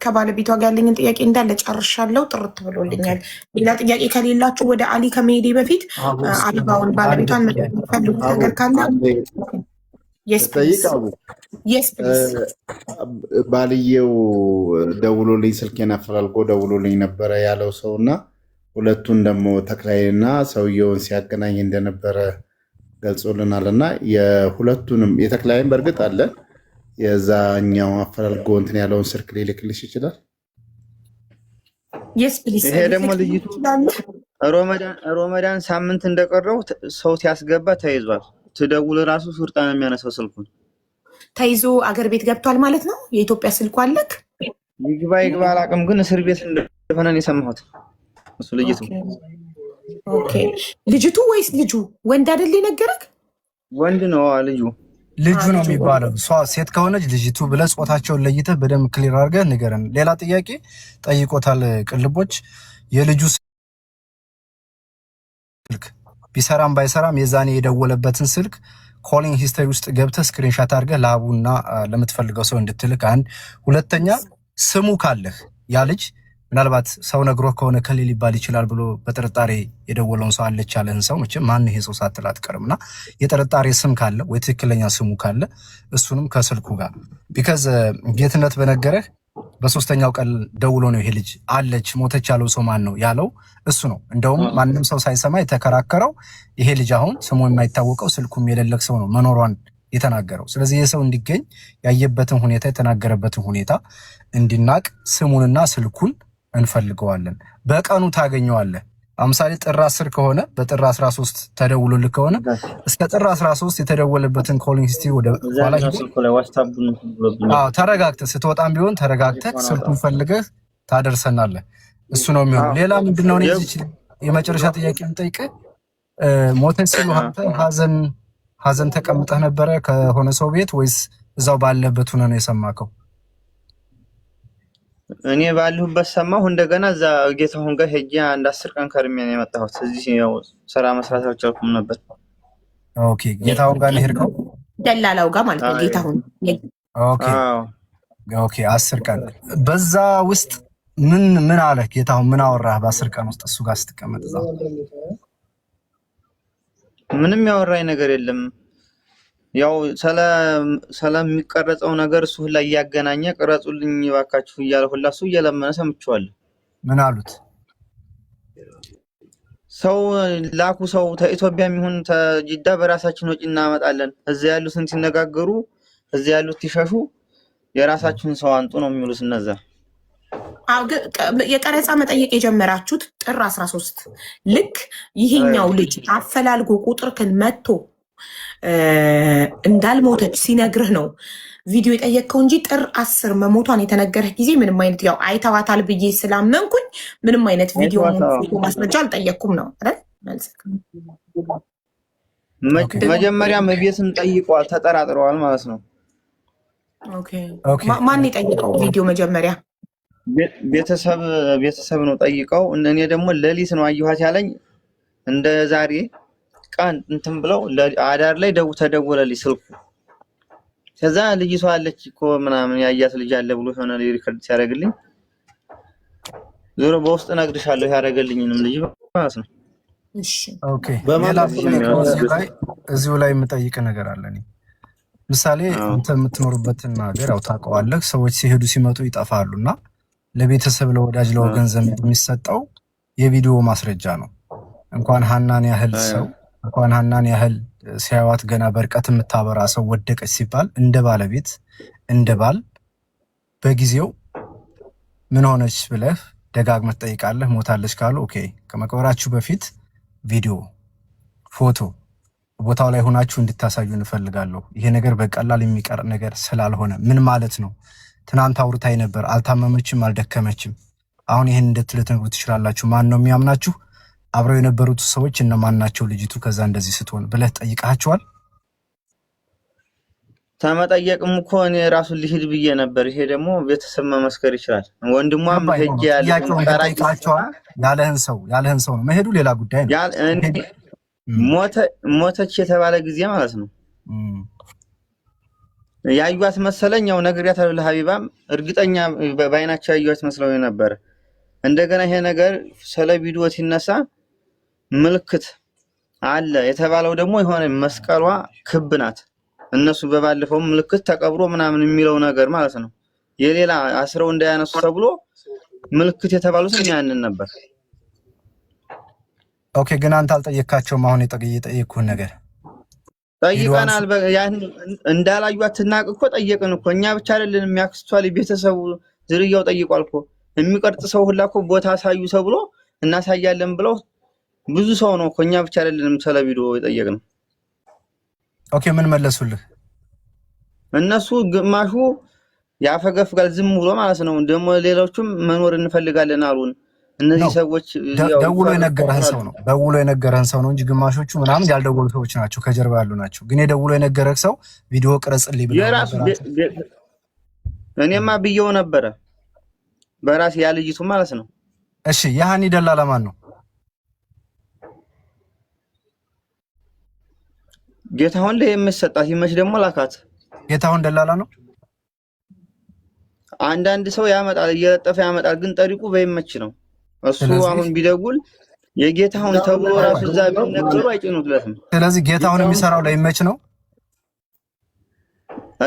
ከባለቤቷ ጋር ያለኝን ጥያቄ እንዳለ ጨርሻለሁ። ጥርት ብሎልኛል። ሌላ ጥያቄ ከሌላችሁ ወደ አሊ ከመሄዴ በፊት አቡ እስኪ አልባውን አንድ ባለቤቷን ጥያቄ የምትፈልጉት አቡ ነገር ካለ አንዴ Yes ልጠይቅ። Please አቡ Yes please። ባልየው ደውሎልኝ ስልኬን አፈላልጎ ደውሎልኝ ነበረ ያለው ሰው እና ሁለቱን ደግሞ ተክላይና ሰውየውን ሲያገናኝ እንደነበረ ገልጾልናል። እና የሁለቱንም የተክላይን በእርግጥ አለ የዛኛው አፈላልጎ እንትን ያለውን ስልክ ሊልክልሽ ይችላል። Yes please ይሄ ደግሞ ሊልክ ልጅቱ ይችላሉ። ሮመዳን ሳምንት እንደቀረው ሰው ሲያስገባ ተይዟል። ትደውል ራሱ ሱርጣ ነው የሚያነሳው ስልኩን። ተይዞ አገር ቤት ገብቷል ማለት ነው። የኢትዮጵያ ስልኩ አለክ? ይግባ ይግባ አላውቅም፣ ግን እስር ቤት እንደሆነ ነው የሰማሁት። እሱ ልጅቱ Okay። ልጅቱ ወይስ ልጁ? ወንድ አይደል የነገረክ? ወንድ ነው ልጁ። ልጁ ነው ልጁ የሚባለው። እሷ ሴት ከሆነች ልጅቱ ብለህ ጾታቸውን ለይተህ በደንብ clear አድርገህ ንገረን። ሌላ ጥያቄ ጠይቆታል ቅልቦች የልጁ ስልክ ቢሰራም ባይሰራም የዛኔ የደወለበትን ስልክ calling history ውስጥ ገብተህ screenshot አድርገህ ለአቡና ለምትፈልገው ሰው እንድትልክ። አንድ ሁለተኛ ስሙ ካለህ ያ ልጅ ምናልባት ሰው ነግሮ ከሆነ ከሌ ሊባል ይችላል ብሎ በጥርጣሬ የደወለውን ሰው አለች ያለህን ሰው መቼም ማን ይሄ ሰው ሳትል አትቀርም እና የጥርጣሬ ስም ካለ ወይ ትክክለኛ ስሙ ካለ እሱንም ከስልኩ ጋር because ጌትነት በነገረህ በሶስተኛው ቀን ደውሎ ነው ይሄ ልጅ አለች ሞተች ያለው ሰው ማን ነው ያለው እሱ ነው። እንደውም ማንም ሰው ሳይሰማ የተከራከረው ይሄ ልጅ አሁን ስሙ የማይታወቀው ስልኩም የሌለቅ ሰው ነው መኖሯን የተናገረው። ስለዚህ ይህ ሰው እንዲገኝ ያየበትን ሁኔታ የተናገረበትን ሁኔታ እንዲናቅ ስሙንና ስልኩን እንፈልገዋለን። በቀኑ ታገኘዋለህ። ለምሳሌ ጥር 10 ከሆነ በጥር 13 ተደውሎልህ ከሆነ እስከ ጥር 13 የተደወለበትን calling history ወደ ኋላ እዛኛው ሂዶ ስልኩ ላይ ዋትስአፑን ብሎብኛል። አዎ ተረጋግተህ ስትወጣም ቢሆን ተረጋግተህ ስልኩን ፈልገህ ታደርሰናለህ። እሱ ነው የሚሆነው። ሌላ ምንድነው? እኔ እዚች የመጨረሻ ጥያቄ የምጠይቅህ ሞተች ሲሉ አንተ ሀዘን ተቀምጠህ ነበረ ከሆነ ሰው ቤት ወይስ እዛው ባለበት ሆነህ ነው የሰማከው? እኔ ባለሁበት ሰማሁ። እንደገና እዛ ጌታሁን ጋር ሄጄ አንድ 10 ቀን ከርሜ ነው የመጣሁት። እዚህ ያው ስራ መስራት አልቻልኩም ነበር። Okay ጌታሁን ጋር ነው የሄድከው? ደላላው ጋር ማለት ነው። ጌታሁን Okay አዎ Okay 10 ቀን በዛ ውስጥ ምን ምን አለህ ጌታሁን? ምን አወራህ በ10 ቀን ውስጥ እሱ ጋር ስትቀመጥ እዛ? ምንም ያወራኝ ነገር የለም። ያው ስለሚቀረጸው ነገር እሱ ሁላ እያገናኘ ቅረጹልኝ እባካችሁ እያለ ሁላ እሱ እየለመነ ሰምቼዋለሁ። ምን አሉት? ሰው ላኩ፣ ሰው ከኢትዮጵያ የሚሆን ተጅዳ በራሳችን ወጪ እናመጣለን። እዚያ ያሉትን ሲነጋገሩ፣ እዚያ ያሉት ሲሸሹ የራሳችሁን ሰው አንጡ ነው የሚሉት እነዛ። አዎ፣ ግን የቀረጻ መጠየቅ የጀመራችሁት ጥር 13 ልክ ይሄኛው ልጅ አፈላልጎ ቁጥርክን መጥቶ እንዳልሞተች ሲነግርህ ነው ቪዲዮ የጠየቅከው እንጂ ጥር 10 መሞቷን የተነገረህ ጊዜ ምንም አይነት፣ ያው አይተዋታል ብዬ ስላመንኩኝ ምንም አይነት ቪዲዮ አይተዋታል። ፎቶ ማስረጃ አልጠየቅኩም ነው አይደል? መልስክ። መጀመሪያም ቤትም ጠይቀዋል፣ ተጠራጥረዋል ማለት ነው። Okay። Okay። ማን የጠየቀው ቪዲዮ መጀመሪያ? ቤተሰብ ነው ጠይቀው። እኔ ደግሞ ሌሊት ነው አየኋት ያለኝ። እንደ ዛሬ ቀን እንትን ብለው አዳር ላይ ተደወለልኝ ስልኩ። ከዛ ልጅቷ አለች እኮ ምናምን ያያት ልጅ አለ ብሎ የሆነ record ሲያደርግልኝ ዞሮ በውስጥ እነግርሻለሁ ያደረገልኝንም ልጅ ማለት ነው። እሺ። Okay። በማን ሌላ በኩል ጥያቄ ነው? እዚሁ ላይ የምጠይቅ ነገር አለ። እኔ ምሳሌ አንተ የምትኖርበትን ሀገር ያው ታውቀዋለህ። ሰዎች ሲሄዱ ሲመጡ ይጠፋሉ እና ለቤተሰብ፣ ለወዳጅ፣ ለወገን ዘመድ የሚሰጠው የቪዲዮ ማስረጃ ነው። እንኳን ሀናን ያህል ሰው፣ እንኳን ሀናን ያህል ሲያዩዋት ገና በርቀት የምታበራ ሰው ወደቀች ሲባል እንደ ባለቤት፣ እንደ ባል በጊዜው ምን ሆነች ብለህ ደጋግመህ ትጠይቃለህ። ሞታለች ካሉ okay፣ ከመቅበራችሁ በፊት ቪዲዮ፣ ፎቶ ቦታው ላይ ሆናችሁ እንድታሳዩ እንፈልጋለሁ። ይሄ ነገር በቀላል የሚቀር ነገር ስላልሆነ ምን ማለት ነው? ትናንት አውርታኝ ነበር፣ አልታመመችም፣ አልደከመችም። አሁን ይህን እንዴት ልትነግሩ ትችላላችሁ? ማን ነው የሚያምናችሁ? አብረው የነበሩት ሰዎች እነማን ናቸው? ልጅቱ ከዛ እንደዚህ ስትሆን ብለህ ጠይቃቸዋል? ተመጠየቅም እኮ እኔ ራሱ ልሂድ ብዬ ነበር። ይሄ ደግሞ ቤተሰብ መመስከር ይችላል። ወንድሟም ገባኝ። ሄጄ ያለ ጥያቄውን ከጠይቃቸዋል ያለህን ሰው ነው፣ መሄዱ ሌላ ጉዳይ ነው። ሞተች የተባለ ጊዜ ማለት ነው ያዩት መሰለኝ። ያው ነግሬያታለሁ ለሀቢባም፣ እርግጠኛ በአይናቸው ያዩት መስለው ነበር። እንደገና ይሄ ነገር ስለ ቪዲዮ ሲነሳ ምልክት አለ የተባለው ደግሞ የሆነ መስቀሏ ክብ ናት። እነሱ በባለፈው ምልክት ተቀብሮ ምናምን የሚለው ነገር ማለት ነው። የሌላ አስረው እንዳያነሱ ተብሎ ምልክት የተባሉትም ያንን ነበር። Okay፣ ግን አንተ አልጠየካቸውም። አሁን የጠየቅኩህን ነገር ጠይቀናል። ያን እንዳላዩት ትናቅ እኮ ጠየቅን እኮ፣ እኛ ብቻ አይደለንም። የሚያክስቷ ቤተሰቡ ዝርያው ጠይቋል እኮ። የሚቀርጽ ሰው ሁላ እኮ ቦታ አሳዩ ተብሎ እናሳያለን ብለው ብዙ ሰው ነው እኮ፣ እኛ ብቻ አይደለንም ስለ ቪዲዮ የጠየቅነው። Okay፣ ምን መለሱልህ? እነሱ ግማሹ ያፈገፍጋል ዝም ብሎ ማለት ነው። ደግሞ ሌሎቹም መኖር እንፈልጋለን አሉን። እነዚህ ሰዎች ደውሎ የነገረህን ሰው ነው፣ ደውሎ የነገረህን ሰው ነው እንጂ ግማሾቹ ምናምን ያልደወሉ ሰዎች ናቸው፣ ከጀርባ ያሉ ናቸው። ግን የደውሎ የነገረህ ሰው ቪዲዮ ቅረጽልኝ ብለህ የራሱ እኔማ ብየው ነበረ በራሴ ያ ልጅቱ ማለት ነው። እሺ፣ የሀኒ ደላላ ማን ነው? ጌታሁን ላይ የምሰጣት ይመች ደግሞ ላካት። ጌታሁን ደላላ ነው። አንዳንድ ሰው ያመጣል፣ እየለጠፈ ያመጣል። ግን ጠሪቁ በይመች ነው እሱ። አሁን ቢደውል የጌታሁን ተብሎ ራሱ እዛ ቢነገሩ አይጭኑትለትም። ስለዚህ ጌታሁን የሚሰራው ለይመች ነው።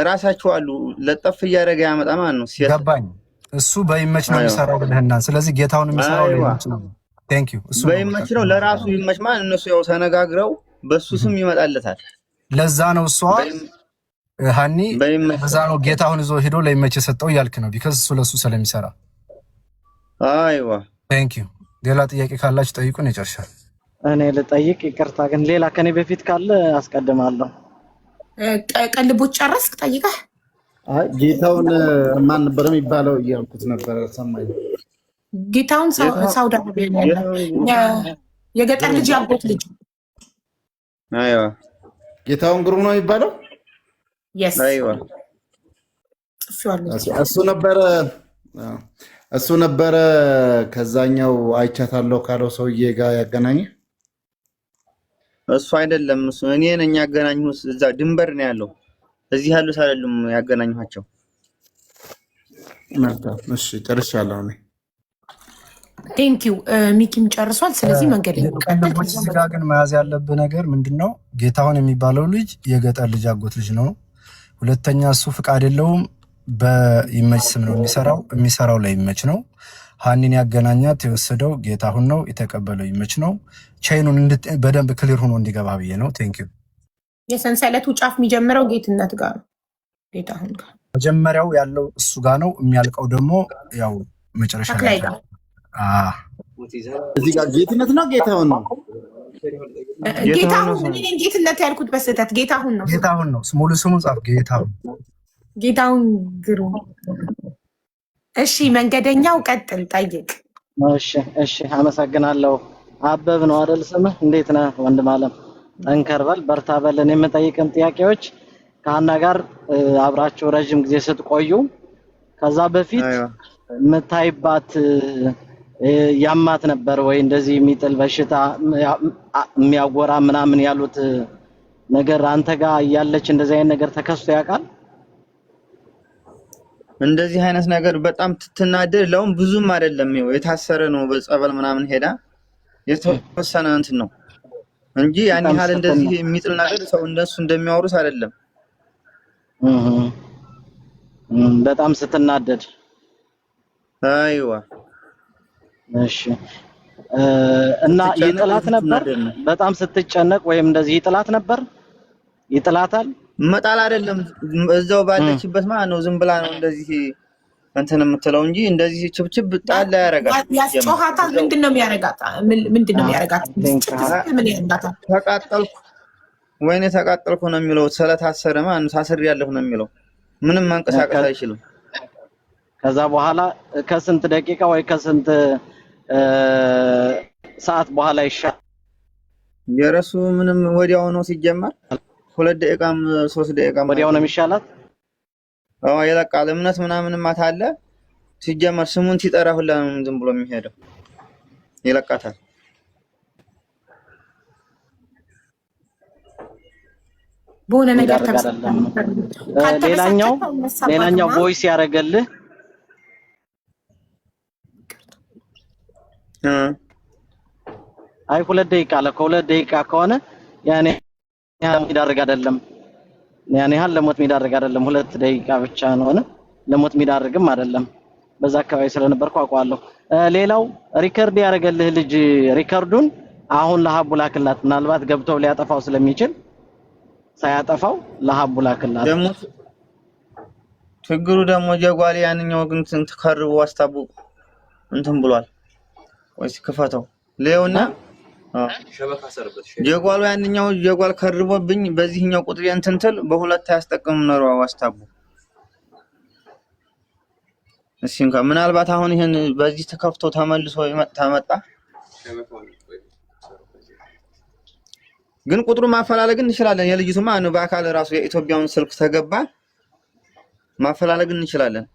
ራሳቸው አሉ ለጠፍ እያደረገ ያመጣ ማለት ነው። ገባኝ። እሱ በይመች ነው የሚሰራው ብለህና፣ ስለዚህ ጌታሁን የሚሰራው ለይመች ነው። Thank you። እሱ በይመች ነው ለራሱ ይመች ማለት እነሱ ያው ተነጋግረው በሱ ስም ይመጣለታል። ለዛ ነው እሷ ሀኒ በዛ ነው ጌታሁን ይዞ ሄዶ ለይመች የሰጠው እያልክ ነው። Because እሱ ለሱ ስለሚሰራ። አይዋ። Thank you። ሌላ ጥያቄ ካላችሁ ጠይቁን፣ ይጨርሻል። እኔ ልጠይቅ፣ ይቅርታ ግን ሌላ ከኔ በፊት ካለ አስቀድማለሁ። ቀልቦች ጨረስክ ጠይቀህ? አይ፣ ጌታውን ማን ነበር የሚባለው እያልኩት ነበረ። ሰማኝ። ጌታውን ሳውዲ አረቢያ ያለ የገጠር ልጅ ያጎት ልጅ። አይዋ። ጌታውን ግሩም ነው የሚባለው። Yes። አይዋ። ጽፌዋለሁ። እሱ ነበረ ከዛኛው አይቻታለሁ ካለው ሰውዬ ጋር ያገናኘ። እሱ አይደለም፣ እሱ እኔ ነኝ ያገናኘሁት። እዛ ድንበር ነው ያለው። እዚህ ያሉት አይደሉም ያገናኘኋቸው። መልካም፣ እሺ፣ ጨርሻለሁ እኔ። Thank you፣ ሚኪም ጨርሷል። ስለዚህ መንገድ ላይ ነው። ቀጥል። ቅልቦች እዚህ ጋር ግን መያዝ ያለብህ ነገር ምንድን ነው? ጌታሁን የሚባለው ልጅ የገጠር ልጅ አጎት ልጅ ነው። ሁለተኛ እሱ ፍቃድ የለውም። በይመች ስም ነው የሚሰራው። የሚሰራው ለይመች ነው። ሀኒን ያገናኛት የወሰደው ጌታሁን ነው። የተቀበለው ይመች ነው። Chain ኑን በደንብ clear ሆኖ እንዲገባ ብዬ ነው። Thank you። የሰንሰለቱ ጫፍ የሚጀምረው ጌትነት ጋር ነው፣ ጌታሁን ጋር። መጀመሪያው ያለው እሱ ጋር ነው። የሚያልቀው ደግሞ ያው መጨረሻ ላይ ተክላይ ጋር እዚህ ጋር ጌትነት ነው ጌታሁን ነው? ጌታሁን። እኔ ነኝ ጌትነት ያልኩት በስህተት፣ ጌታሁን ነው። ጌታሁን ነው ሙሉ ስሙን ጻፍ። ጌታሁን። ጌታሁን ግሩም። እሺ መንገደኛው ቀጥል፣ ጠይቅ። እሺ፣ አመሰግናለሁ። አበብ ነው አይደል ስምህ? እንዴት ነህ ወንድም አለም? ጠንከር በል፣ በርታ በል። እኔ የምጠይቅን ጥያቄዎች ከሀና ጋር አብራችሁ ረዥም ጊዜ ስትቆዩ ከዛ በፊት የምታይባት ያማት ነበር ወይ? እንደዚህ የሚጥል በሽታ፣ የሚያጎራ ምናምን ያሉት ነገር አንተ ጋር እያለች እንደዚህ አይነት ነገር ተከስቶ ያውቃል? እንደዚህ አይነት ነገር በጣም ትትናደድ ለውም ብዙም አይደለም። ይኸው የታሰረ ነው፣ በጸበል ምናምን ሄዳ የተወሰነ እንትን ነው እንጂ ያን በጣም ያህል ስትና እንደዚህ የሚጥል ነገር ሰው እንደሱ እንደሚያወሩት አይደለም። በጣም ስትናደድ። አይዋ። እሺ፣ እና ስትጨነቅ ይጥላት ነበር? ስትናደድ ነው። በጣም ስትጨነቅ ወይም እንደዚህ ይጥላት ነበር? ይጥላታል? መጣል አይደለም፣ እዛው ባለችበት ማለት ነው። ዝም ብላ ነው እንደዚህ እንትን የምትለው እንጂ እንደዚህ ችብችብ ጣል ያደርጋል። ያስጮሃታል። ምንድን ነው የሚያረጋት? ምንድን ነው የሚያረጋት? ብስጭት ስትል ምን ያረጋታል? ተቃጠልኩ፣ ወይኔ ተቃጠልኩ ነው የሚለው። ስለታሰረ ማለት ነው። ታስሬያለሁ ነው የሚለው። ምንም መንቀሳቀስ አይችልም። ከዛ በኋላ ከስንት ደቂቃ ወይ ከስንት ሰዓት በኋላ ይሻላል? የረሱ ምንም ወዲያው ነው ሲጀመር፣ 2 ደቂቃም 3 ደቂቃም ወዲያው ነው የሚሻላት? አዎ ይለቃል። እምነት ምናምንም አለ። ሲጀመር ስሙን ሲጠራ ሁላ ነው ዝም ብሎ የሚሄደው፣ ይለቃታል። በሆነ ነገር የሚዳርግ አይደለም ነው። ሌላኛው ሌላኛው voice ያደረገልህ አይ 2 ደቂቃ አለ። ከ2 ደቂቃ ከሆነ ያኔ ያህል የሚዳርግ አይደለም። ያን ያህል ለሞት የሚዳርግ አይደለም። 2 ደቂቃ ብቻ ነው ለሞት የሚዳርግም አይደለም። በዛ አካባቢ ስለነበርኩ አውቀዋለሁ። ሌላው record ያደረገልህ ልጅ record ኡን አሁን ለሀቡ ላክላት። ምናልባት ገብተው ሊያጠፋው ስለሚችል ሳያጠፋው ለሀቡ ላክላት። ደግሞ ችግሩ ደግሞ ጀጓሌ ያንኛው ግን እንትን ተከርቦ አስታቡ እንትን ብሏል። ወይስ ክፈተው ሌውና ጀጓሉ ያንኛው ጀጓል ከርቦብኝ በዚህኛው ቁጥር እንትን ትል በሁለት አያስጠቅምም ኖሮ አስታቡ። እስኪ እንኳን ምናልባት አሁን ይሄን በዚህ ተከፍቶ ተመልሶ ተመጣ ግን ቁጥሩ ማፈላለግ እንችላለን። የልጅቱ ማለት ነው፣ በአካል ራሱ የኢትዮጵያውን ስልክ ተገባ ማፈላለግ እንችላለን።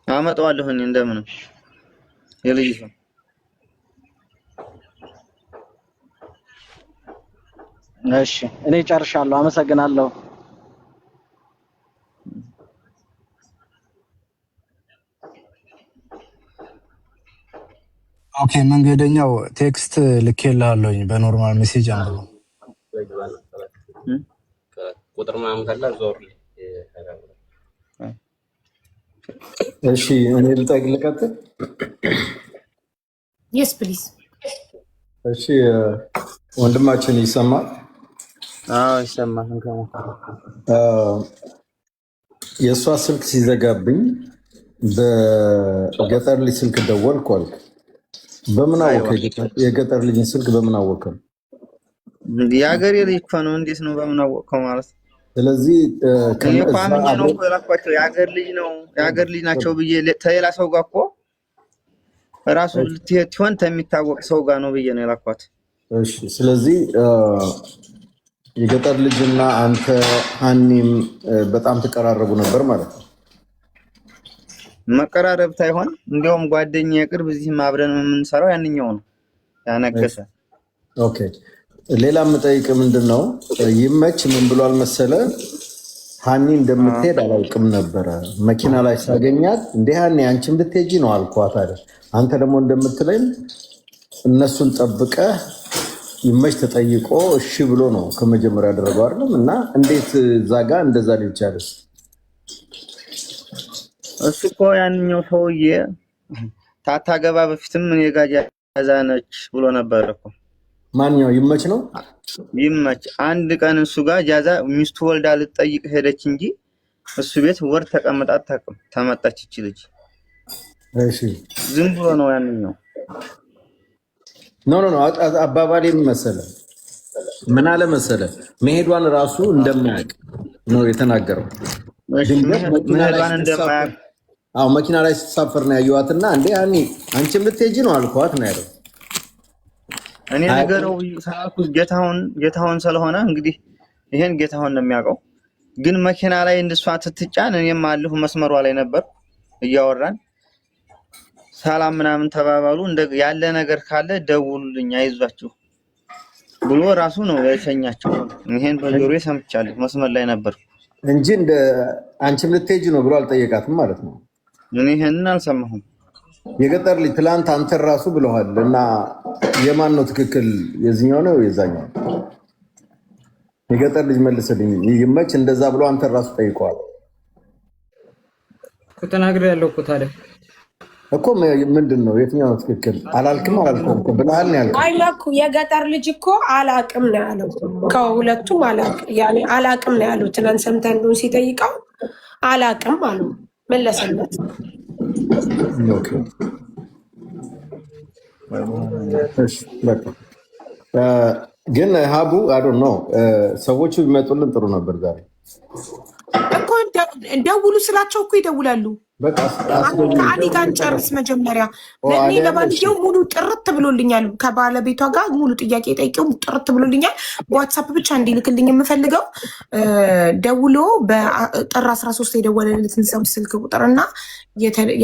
አመጣዋለሁ እኔ እንደምንም የልጅቱ። እሺ እኔ ጨርሻለሁ። አመሰግናለሁ። Okay መንገደኛው፣ text ልኬልሃለሁኝ በ normal message አንብበው። ቁጥር ምናምን ካለ ዞር። እሺ እኔ ልጠይቅ፣ ልቀጥል? Yes, please. እሺ ወንድማችን ይሰማል? አዎ ይሰማል። የእሷ ስልክ ሲዘጋብኝ በገጠር ልጅ ስልክ ደወልኩ አልክ። በምን አወቅህ? የገጠር ልጅን ስልክ በምን አወቅህ? የሀገሬ ልጅ እኮ ነው። እንዴት ነው በምን አወቅከው ማለት? ስለዚህ እኔ እኮ አምኜ ነው እኮ የላኳቸው። የሀገር ልጅ ነው፣ የሀገር ልጅ ናቸው ብዬ ከሌላ ሰው ጋር እኮ ራሱ ልትሄድ ትሆን ከሚታወቅ ሰው ጋር ነው ብዬ ነው የላኳት። እሺ፣ ስለዚህ የገጠር ልጅና አንተ ሀኒም በጣም ትቀራረቡ ነበር ማለት ነው። መቀራረብ ሳይሆን እንዲያውም ጓደኛ የቅርብ፣ እዚህም አብረን የምንሰራው ያንኛው ነው ያነገሰ። Okay፣ ሌላ የምጠይቅ ምንድን ነው፣ ይመች ምን ብሏል መሰለ፣ ሀኒ እንደምትሄድ አላውቅም ነበረ። መኪና ላይ ሳገኛት እንዲህ ሀኒ አንቺም ልትሄጂ ነው አልኳት አለ። አንተ ደግሞ እንደምትለኝ እነሱን ጠብቀህ ይመች ተጠይቆ እሺ ብሎ ነው ከመጀመሪያ ያደረገው አይደለም? እና እንዴት እዛ ጋ እንደዛ ሊል ቻለ? እሱ እኮ ያንኛው ሰውዬ ታታገባ በፊትም እኔ ጋ ጃዛ ነች ብሎ ነበር እኮ። ማንኛው ይመች ነው? ይመች አንድ ቀን እሱ ጋር ጃዛ ሚስቱ ወልዳ ልትጠይቅ ሄደች እንጂ እሱ ቤት ወር ተቀምጣ አታውቅም። ተመጣች ይቺ ልጅ። እሺ። ዝም ብሎ ነው ያንኛው። No, no, no፣ አባባሌ ምን መሰለህ? ምን አለ መሰለህ፣ መሄዷን ራሱ እንደማያውቅ ነው የተናገረው። ድንገት መኪና ላይ መሄዷን ስትሳፈር እንደማያውቅ። አዎ፣ መኪና ላይ ስትሳፈር ነው ያየኋትና እንዴ ሀኒ አንቺም ልትሄጂ ነው አልኳት ነው ያለው። እኔ ነገረው ስላልኩት ጌታሁን ጌታሁን ስለሆነ እንግዲህ ይሄን ጌታሁን ነው የሚያውቀው። ግን መኪና ላይ እንድሷ ትትጫን እኔም አለሁ፣ መስመሯ ላይ ነበር፣ እያወራን ሰላም ምናምን ተባባሉ። እንደ ያለ ነገር ካለ ደውሉልኝ፣ አይዟችሁ ብሎ ራሱ ነው የሸኛቸው። ይሄን በጆሮዬ ሰምቻለሁ፣ መስመር ላይ ነበር። እንጂ እንደ አንቺም ልትሄጂ ነው ብሎ አልጠየቃትም ማለት ነው። እኔ ይሄንን አልሰማሁም። የገጠር ልጅ ትላንት አንተን ራሱ ብለዋል። እና የማን ነው ትክክል? የዚኛው ነው የዛኛው? የገጠር ልጅ መልስልኝ። ይመች እንደዛ ብሎ አንተን ራሱ ጠይቀዋል። ተናግሬ ያለው እኮ ታዲያ። እኮ ምንድን ነው፣ የትኛው ነው ትክክል? አላልክም አላልኩም እኮ ብለሃል ነው ያልከው። አይ መኩ፣ የገጠር ልጅ እኮ አላቅም ነው ያለው። ከሁለቱም ያኔ አላቅም ነው ያለው። ትናንት ሰምተህ እንደሆነ ሲጠይቀው አላቅም አሉ መለሰለት። Okay፣ እሺ፣ በቃ ግን ሀቡ I don't know፣ ሰዎቹ ቢመጡልን ጥሩ ነበር ዛሬ። እኮ ደውሉ ስላቸው እኮ ይደውላሉ። በቃ ከአሊ ጋር እንጨርስ መጀመሪያ። ኦ፣ እኔ አሊ አለ። ለባልየው ሙሉ ጥርት ብሎልኛል። ከባለቤቷ ጋር ሙሉ ጥያቄ ጠይቄው ጥርት ብሎልኛል። በዋትሳፕ ብቻ እንዲልክልኝ የምፈልገው ደውሎ በጥር 13 የደወለለትን ሰው ስልክ ቁጥርና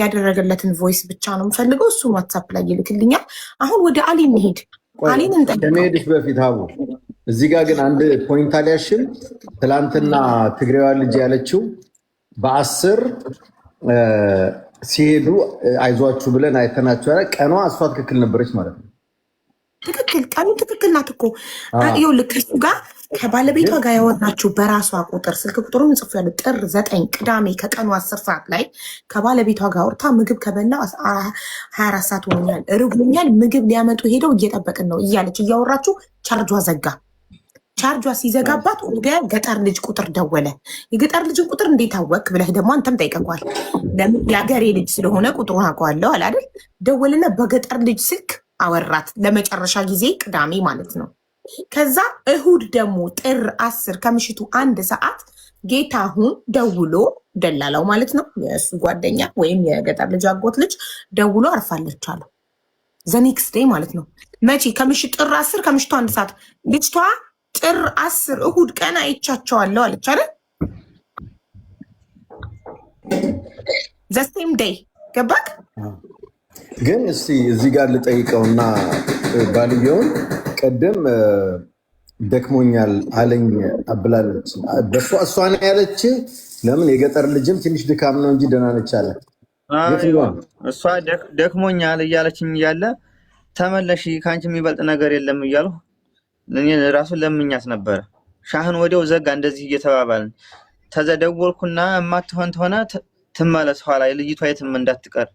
ያደረገለትን voice ብቻ ነው የምፈልገው። እሱን ዋትሳፕ ላይ ይልክልኛል። አሁን ወደ አሊ እንሄድ። ቆይ፣ አሊን እንጠይቀው። ከመሄድሽ በፊት ሀቡ፣ እዚህ ጋር ግን አንድ point አልያሽም። ትላንትና ትግሬዋ ልጅ ያለችው በ10 ሲሄዱ አይዟችሁ ብለን አይተናቸው ቀኗ እሷ ትክክል ነበረች ማለት ነው። ትክክል፣ ቀኑ ትክክል ናት እኮ። ይኸውልህ፣ ከእሱ ጋር ከባለቤቷ ጋር ያወራችው በራሷ ቁጥር፣ ስልክ ቁጥሩን ጽፎ ያለው ጥር 9 ቅዳሜ ከቀኑ 10 ሰዓት ላይ ከባለቤቷ ጋር አውርታ ምግብ ከበላ 24 ሰዓት ሆኖኛል፣ ርቦኛል፣ ምግብ ሊያመጡ ሄደው እየጠበቅን ነው እያለች እያወራችው ቻርጇ ዘጋ። ቻርጇ ሲዘጋባት ወደ ገጠር ልጅ ቁጥር ደወለ። የገጠር ልጅን ቁጥር እንዴት አወቅ ብለህ ደግሞ አንተም ጠይቀኳል። ለምን? የአገሬ ልጅ ስለሆነ ቁጥሩን አውቀዋለሁ አለ አይደል? ደወልና በገጠር ልጅ ስልክ አወራት ለመጨረሻ ጊዜ ቅዳሜ ማለት ነው። ከዛ እሁድ ደግሞ ጥር 10 ከምሽቱ 1 ሰዓት ጌታሁን ደውሎ፣ ደላላው ማለት ነው፣ የእሱ ጓደኛ ወይም የገጠር ልጅ አጎት ልጅ ደውሎ አርፋለች አለው። The next day ማለት ነው። መቼ? ከምሽት ጥር 10 ከምሽቱ 1 ሰዓት። ልጅቷ ጥር 10 እሁድ ቀን አይቻቸዋለሁ አለች አይደል? The same day፣ ገባክ? ግን እስቲ እዚህ ጋር ልጠይቀውና ባልየውን ቅድም ደክሞኛል አለኝ ብላለች። እሷ ነው ያለች። ለምን የገጠር ልጅም ትንሽ ድካም ነው እንጂ ደህና ነች አለ። የትኛዋ? እሷ ደክሞኛል እያለችኝ እያለ ተመለሽ፣ ከአንቺ የሚበልጥ ነገር የለም እያሉ እኔ ራሱ ለምኛት ነበረ። ሻህን ወዲያው ዘጋ። እንደዚህ እየተባባልን ተዘደወልኩና የማትሆን ተሆነ ትመለስ ኋላ፣ ልጅቷ የትም እንዳትቀር፣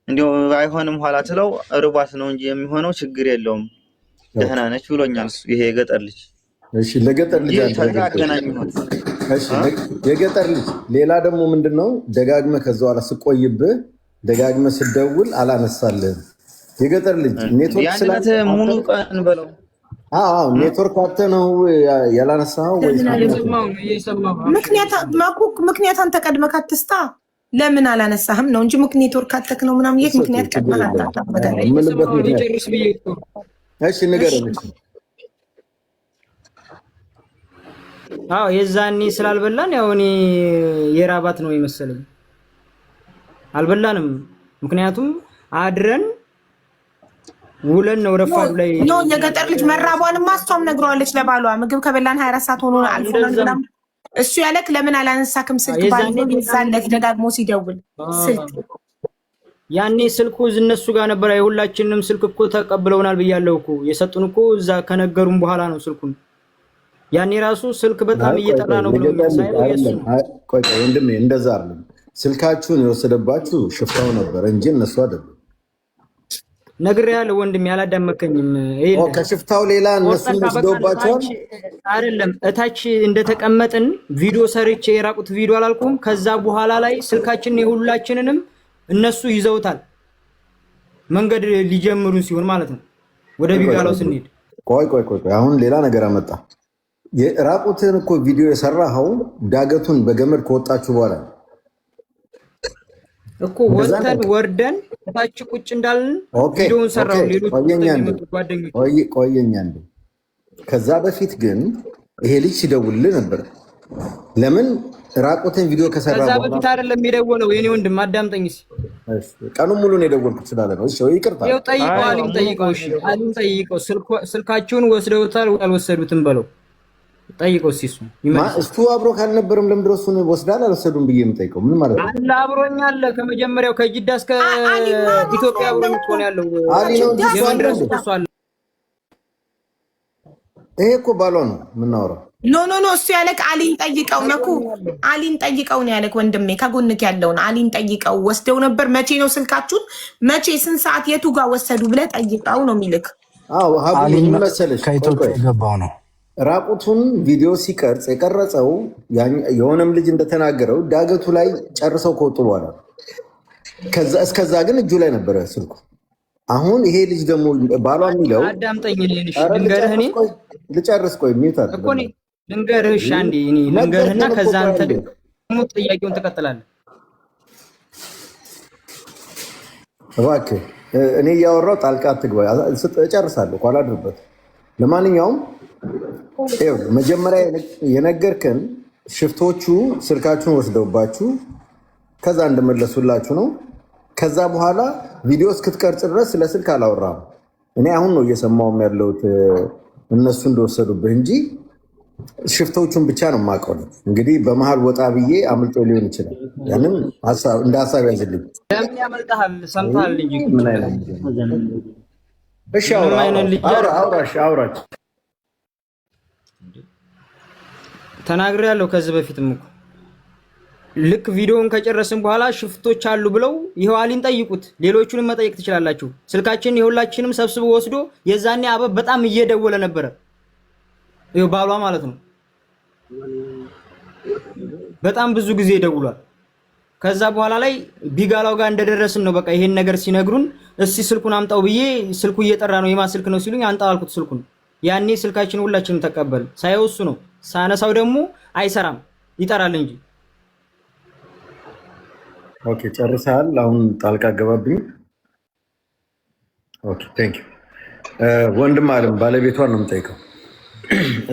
እንዲያው አይሆንም ኋላ ትለው ርቧት ነው እንጂ የሚሆነው ችግር የለውም ደህና ነች ብሎኛል። እሱ ይሄ የገጠር ልጅ። እሺ፣ ለገጠር ልጅ እንጂ አንድ ተዛ ነገር አገናኘኋት። እሺ፣ የገጠር ልጅ ሌላ ደግሞ ምንድን ነው፣ ደጋግመህ ከዛ በኋላ ስቆይብህ ደጋግመህ ስደውል አላነሳልህም። የገጠር ልጅ ኔትወርክ ያን ስላለ ዕለት ሙሉ ቀን በለው። አዎ፣ ኔትወርክ አጥተህ ነው ያላነሳኸው ወይስ ምክንያት ነው? እየሰማሁ ነው፣ እየሰማሁ ነው። ምክንያት ማኩክ፣ ምክንያት አንተ ቀድመህ አትስታ። ለምን አላነሳህም ነው እንጂ ኔትወርክ አተክ ነው ምናምን የት ምክንያት ችግር ቀድመህ የለውም። አታጣበታለህ። የምልበት እየሰማሁ ነው። ምክንያት ሊጨርስ ብዬ እኮ ነው። እሺ፣ ንገረን። እሺ። አዎ፣ የዛኔ ስላልበላን ያው እኔ የራባት ነው የመሰለኝ፣ አልበላንም። ምክንያቱም አድረን ውለን ነው ረፋዱ ላይ። No፣ የገጠር ልጅ መራቧንማ እሷም ነግረዋለች ለባሏ። ምግብ ከበላን 24 ሰዓት ሆኖ አልፎናል እንደዛም ምናምን። እሱ ያለክ ለምን አላነሳክም ስልክ የዛኔ ባል የዛን ዕለት ደጋግሞ ሲደውል ስልክ ያኔ ስልኩ እነሱ ጋር ነበረ። የሁላችንም ስልክ እኮ ተቀብለውናል ብያለሁ እኮ። የሰጡን እኮ እዛ ከነገሩን በኋላ ነው ስልኩን። ያኔ ራሱ ስልክ በጣም አይ ቆይ እየጠራ ቆይ ነው ብሎ የገጠር ልጅ የሚያሳየው የእሱ አይደለም። ነው። አይ ቆይ ቆይ ወንድሜ፣ እንደዛ አይደለም። ስልካችሁን የወሰደባችሁ ሽፍታው ነበር እንጂ እነሱ አይደሉም። ነግሬሃለሁ ወንድሜ፣ አላዳመከኝም። ይኸውልህ ከሽፍታው ሌላ እነሱን ቆርጠን ካበቃን ወስደውባቸዋል። እታች አይደለም እታች እንደተቀመጥን ቪዲዮ ሰርቼ የራቁት ቪዲዮ አላልኩም። ከዛ በኋላ ላይ ስልካችንን የሁላችንንም እነሱ ይዘውታል። መንገድ ሊጀምሩን ሲሆን ማለት ነው። ወደ ቢጋላው ስንሄድ ቆይ ቆይ ቆይ ቆይ፣ አሁን ሌላ ነገር አመጣ። የራቁትን እኮ ቪዲዮ የሰራኸው ዳገቱን በገመድ ከወጣችሁ በኋላ ነው። እኮ እንደዛ ወጥተን ነው። ወርደን እታች ቁጭ እንዳልን okay ቪዲዮውን okay፣ ሰራው። ሌሎች ቆየኛ ወጥተው እንዴ የመጡ ጓደኞች ቆየኛ እንዴ። ከዛ በፊት ግን ይሄ ልጅ ሲደውልልህ ነበር። ለምን ራቁትን ቪዲዮ ከሰራ ከዛ በኋላ በፊት አይደለም የደወለው። የኔ ወንድም አዳምጠኝ እስኪ። እሺ፣ ቀኑን ሙሉ ነው የደወልኩት ስላለ ነው። እሺ ይቅርታ። ይኸው ጠይቀው፣ አይ አሊም ሙሉ ጠይቀው። ቀን እሺ የደወልኩት አሊም ጠይቀው። ስልካችሁን ወስደውታል ወይ አልወሰዱትም በለው ጠይቀው። እስኪ እሱ ይመልሳል። እሱ አብሮ ካልነበረም ለምንድን ነው እሱን ወስዳል አልወሰዱም ብዬ የምጠይቀው? ምን ማለት ነው? አለ አብሮኝ አለ። ከመጀመሪያው ከጅዳ እስከ አሊማ ኢትዮጵያ አብሮ አብሮኝ ያለው እኮ እኮ ነው ያለው። አሊ ነው እንጂ ከጅዳ እሱ የመን አለ ድረስ እንዴ? እኮ እሱ አለ። ይሄ እኮ ባሏ ነው የምናወራው። No no no፣ እሱ ያለክ አሊን ጠይቀው ነኩ አሊን ጠይቀው ነው ያለክ። ወንድሜ ከጎንክ ያለውን አሊን ጠይቀው። ወስደው ነበር መቼ ነው ስልካችሁን፣ መቼ ስንት ሰዓት የቱ ጋር ወሰዱ ብለህ ጠይቀው ነው የሚልክ። አዎ ሀቡዬ አሊም ምን መሰለሽ፣ ቆይ ከኢትዮጵያ ቆይ የገባው ነው። ራቁቱን ቪዲዮ ሲቀርጽ የቀረጸው የሆነም ልጅ እንደተናገረው ዳገቱ ላይ ጨርሰው ከወጡ በኋላ ነው። እስከዛ ግን እጁ ላይ ነበረ ስልኩ። አሁን ይሄ ልጅ ደግሞ ባሏ የሚለው አዳምጠኝ እኔን፣ እሺ ኧረ ልንገርህ። ልጨርስ እኔ ቆይ ልጨርስ ቆይ mute እኮ እኔ አድርገና ልንገርህ። እሺ አንዴ እኔ ልንገርህና ነገርከን እኮ ከዛ ቆይ አንተ አንዴ ደግሞ ጥያቄውን ትቀጥላለህ። እባክህ እኔ እያወራሁ ጣልቃ አትግባ። እጨርሳለሁ እኮ አላድርበት። ለማንኛውም ይኸውልህ መጀመሪያ የነገርከን ሽፍቶቹ ስልካችሁን ወስደውባችሁ ከዛ እንደመለሱላችሁ ነው። ከዛ በኋላ ቪዲዮ እስክትቀርጽ ድረስ ስለ ስልክ አላወራም። እኔ አሁን ነው እየሰማሁም ያለሁት እነሱ እንደወሰዱብህ እንጂ ሽፍቶቹን ብቻ ነው የማውቀው። እንግዲህ በመሀል ወጣ ብዬ አምልጦ ሊሆን ይችላል። ያንን እንደ ሀሳብ ያዝልኝ። ለምን ያመልጥሃል? ሰምተሃል እንጂ ምን አይነት እሺ፣ አውራ ምንም አይነት ልጅ አውራ አይደለም። አውራ እሺ፣ አውራ ተናግሬያለሁ ከዚህ በፊትም እኮ ልክ ቪዲዮውን ከጨረስን በኋላ ሽፍቶች አሉ ብለው ይኸው አሊን ጠይቁት፣ ሌሎቹንም መጠየቅ ትችላላችሁ። ስልካችንን የሁላችንም ሰብስቦ ወስዶ የዛኔ አበብ በጣም እየደወለ ነበረ፣ ይኸው ባሏ ማለት ነው። በጣም ብዙ ጊዜ ደውሏል። ከዛ በኋላ ላይ ቢጋላው ጋር እንደደረስን ነው በቃ ይሄን ነገር ሲነግሩን፣ እስቲ ስልኩን አምጣው ብዬ ስልኩ እየጠራ ነው፣ የማን ስልክ ነው ሲሉኝ አንጣው አልኩት ስልኩን። ያኔ ስልካችን ሁላችንም ተቀበል። ሳየው እሱ ነው፣ ሳነሳው ደግሞ አይሰራም ይጠራል እንጂ። Okay፣ ጨርሰሃል? አሁን ጣልቃ ገባብኝ። Okay thank you ወንድም አለም ባለቤቷን ነው የምጠይቀው።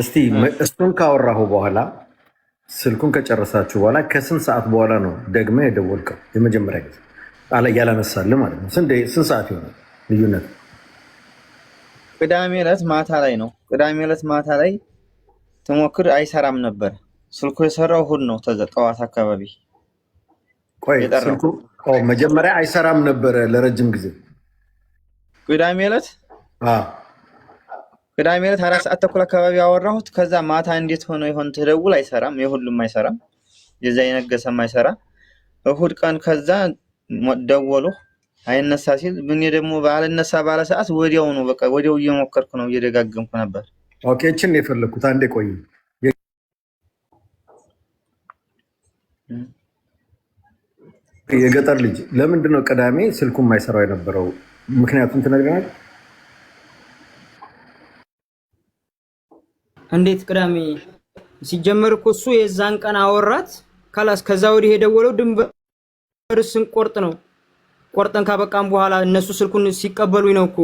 እስቲ እሱን ካወራሁ በኋላ ስልኩን ከጨረሳችሁ በኋላ ከስንት ሰዓት በኋላ ነው ደግመህ የደወልከው? የመጀመሪያ ጊዜ ያላነሳልህ ማለት ነው። ስንት ሰዓት ይሆናል ልዩነት? ቅዳሜ ዕለት ማታ ላይ ነው። ቅዳሜ ዕለት ማታ ላይ ትሞክር አይሰራም ነበር ስልኩ። የሰራው እሑድ ነው ጠዋት አካባቢ ቆይ የጠራው። ስልኩ መጀመሪያ አይሰራም ነበረ ለረጅም ጊዜ። ቅዳሜ ዕለት አዎ። ቅዳሜ ዕለት 4:30 አካባቢ ያወራሁት። ከዛ ማታ እንዴት ሆኖ ይሆን ትደውል አይሰራም፣ የሁሉም አይሰራም፣ የዛ የነገሰም አይሰራ። እሑድ ቀን ከዛ ደወሉ አይነሳ ሲል እኔ ደግሞ ባልነሳ ባለ ሰዓት ወዲያው ነው በቃ ወዲያው እየሞከርኩ ነው እየደጋገምኩ ነበር። Okay፣ እችን ነው የፈለግኩት። አንዴ ቆይ። የገጠር ልጅ ለምንድን ነው ቅዳሜ ስልኩ የማይሰራው የነበረው? ምክንያቱም ትነግረናል። እንዴት ቅዳሜ ሲጀመር እኮ እሱ የዛን ቀን አወራት خلاص። ከዛ ወዲህ የደወለው ድንበር ስንቆርጥ ነው። ቆርጠን ካበቃም በኋላ እነሱ ስልኩን ሲቀበሉኝ ነው እኮ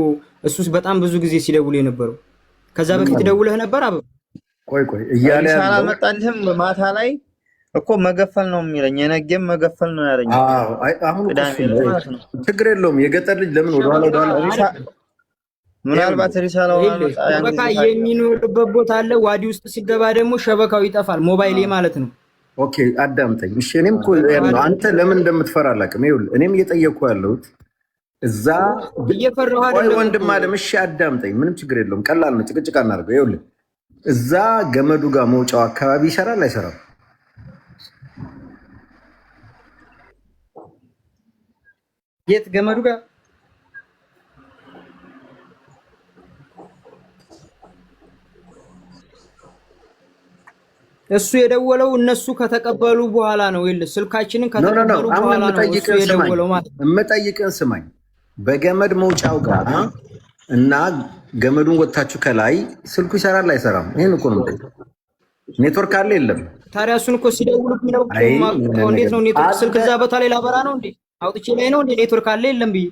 እሱ በጣም ብዙ ጊዜ ሲደውል የነበረው። ከዛ በፊት ደውለህ ነበር አበባ? ቆይ ቆይ እያለ ሪሳላ ያለው አልመጣልህም። ማታ ላይ እኮ መገፈል ነው የሚለኝ፣ የነገም መገፈል ነው ያለኝ። አዎ፣ አይ አሁን እኮ ቅዳሜ እሱ ዕለት ነው። ማለት ነው። ችግር የለውም። የገጠር ልጅ ለምን ወደኋላ ሸበካ ወደኋላ አይደለም ምናልባት ሪሳላው ይኸውልህ፣ አልመጣ ያን ሸበካ ጊዜ ታየ። የሚኖርበት ቦታ አለ። ዋዲ ውስጥ ሲገባ ደግሞ ሸበካው ይጠፋል። ሞባይሌ ማለት ነው። Okay አዳምጠኝ እሺ። እኔም እኮ ያለው አንተ ለምን እንደምትፈራ አላውቅም። ይኸውልህ እኔም እየጠየቅኩ ያለሁት እዛ እየፈራሁ ቆይ አይደለም ወንድም እኮ አለም፣ እሺ አዳምጠኝ። ምንም ችግር የለውም። ቀላል ነው። ጭቅጭቅ አናድርገው። ይኸውልህ እዛ ገመዱ ጋር መውጫው አካባቢ ይሰራል አይሰራም? የት ገመዱ ጋር እሱ የደወለው እነሱ ከተቀበሉ በኋላ ነው። ይኸውልህ ስልካችንን No, no, no። ከተቀበሉ አሁን በኋላ ነው እሱ የምጠይቅህን ስማኝ፣ የደወለው ማለት ነው። የምጠይቅህን ስማኝ። በገመድ መውጫው ጋር እና ገመዱን ወጥታችሁ ከላይ ስልኩ ይሰራል አይሰራም? ይሄን እኮ ነው የምጠይቀው። ኔትወርክ አለ የለም? ታዲያ እሱን እኮ ሲደውሉብኝ ነው እኮ አይ ምን የማውቀው። እንዴት ነገር ነው ኔትወርክ አለ። ስልክ እዛ ቦታ ላይ ላበራ ነው እንዴ? አውጥቼ ላይ ነው እንዴ ኔትወርክ አለ የለም ብዬ?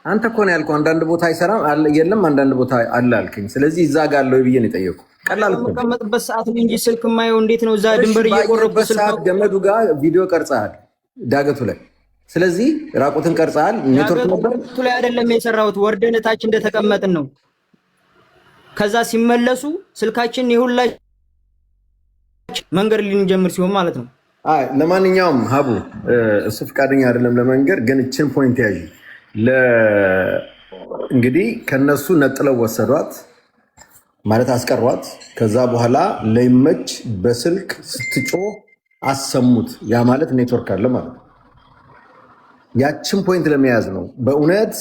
አንተ እኮ ነው ያልከው። አንዳንድ ቦታ አይሰራም አለ የለም፣ አንዳንድ ቦታ አለ አልከኝ። ስለዚህ እዛ ጋር አለው ብዬ ነው የጠየኩህ። ቀላል እኮ ነው። በምቀመጥበት ሰዓት ነው እንጂ ስልክ የማየው እንዴት ነው እዛ እሺ ድንበር እየቆረጥኩ ባየህበት ስልክ ሰዓት ገመዱ ጋር ቪዲዮ ቀርጸሃል ዳገቱ ላይ። ስለዚህ ራቁትን ቀርጸሃል። ኔትወርክ ነበር። ዳገቱ ላይ አይደለም የሰራሁት፣ ወርደን ታች እንደተቀመጥን ነው። ከዛ ሲመለሱ ስልካችን የሁላችን መንገድ ልንጀምር ሲሆን ማለት ነው። አይ ለማንኛውም ሀቡ እሱ ፈቃደኛ አይደለም ለመንገር፣ ግን እችን point ያዥ። እንግዲህ ከነሱ ነጥለው ወሰዷት ማለት አስቀሯት። ከዛ በኋላ ለይመች በስልክ ስትጮህ አሰሙት። ያ ማለት ኔትወርክ አለ ማለት ነው። ያችን point ለመያዝ ነው። በእውነት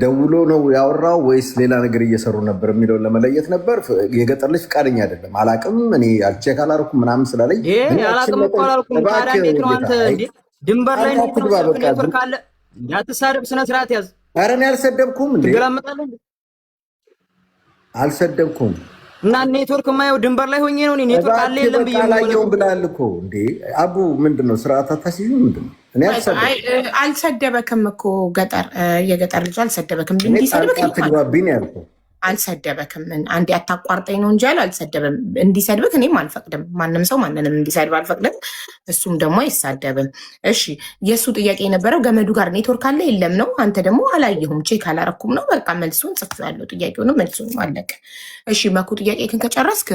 ደውሎ ነው ያወራው ወይስ ሌላ ነገር እየሰሩ ነበር የሚለውን ለመለየት ነበር። የገጠር ልጅ ፈቃደኛ አይደለም። አላቅም እኔ አልቼክ አላደረኩም ምናምን ስላለኝ ይሄ እኔ ያችን አላቅም እኮ መጠየቅ አላልኩም። ታዲያ እባክህ እንዴት ነው ጌታ አንተ አይ እንዴ ድንበር ላይ አንተ እንዴት ነው አትግባ ስልክ በቃ። ኔትወርክ አለ? እንዳትሳደብ፣ ስነ ስርዓት ያዝ። ኧረ እኔ አልሰደብኩም እንዴ። ትገላመጣለህ እንዴ? አልሰደብኩም። እና ኔትወርክ የማየው ድንበር ላይ ሆኜ ነው እኔ ኔትወርክ አለ እባክህ የለም በቃ ብዬ አላየሁም የምመለከተው። ብለሃል እኮ እንዴ አቡ። ምንድን ነው ስርዓት አታስይዙም? ምንድን ነው? እኔ አይ አልሰደብኩም። አልሰደበክም እኮ ገጠር የገጠር ልጅ አልሰደበክም። እኔ እንዲሰድብክ ጣልቃ አትግባብኝ ነው ያልኩህ። አልሰደበክም። አንዴ አታቋርጠኝ ነው እንጂ ያለው አልሰደበም። እንዲሰድብክ እኔም አልፈቅድም። ማንም ሰው ማንንም እንዲሰድብ አልፈቅድም። እሱም ደግሞ አይሳደብም። እሺ የእሱ ጥያቄ የነበረው ገመዱ ጋር ኔትወርክ አለ የለም ነው። አንተ ደግሞ አላየሁም፣ check አላረኩም ነው። በቃ መልሱን ጽፌዋለሁ፣ ጥያቄውንም መልሱንም አለቀ። እሺ መኩ ጥያቄህን ከጨረስክ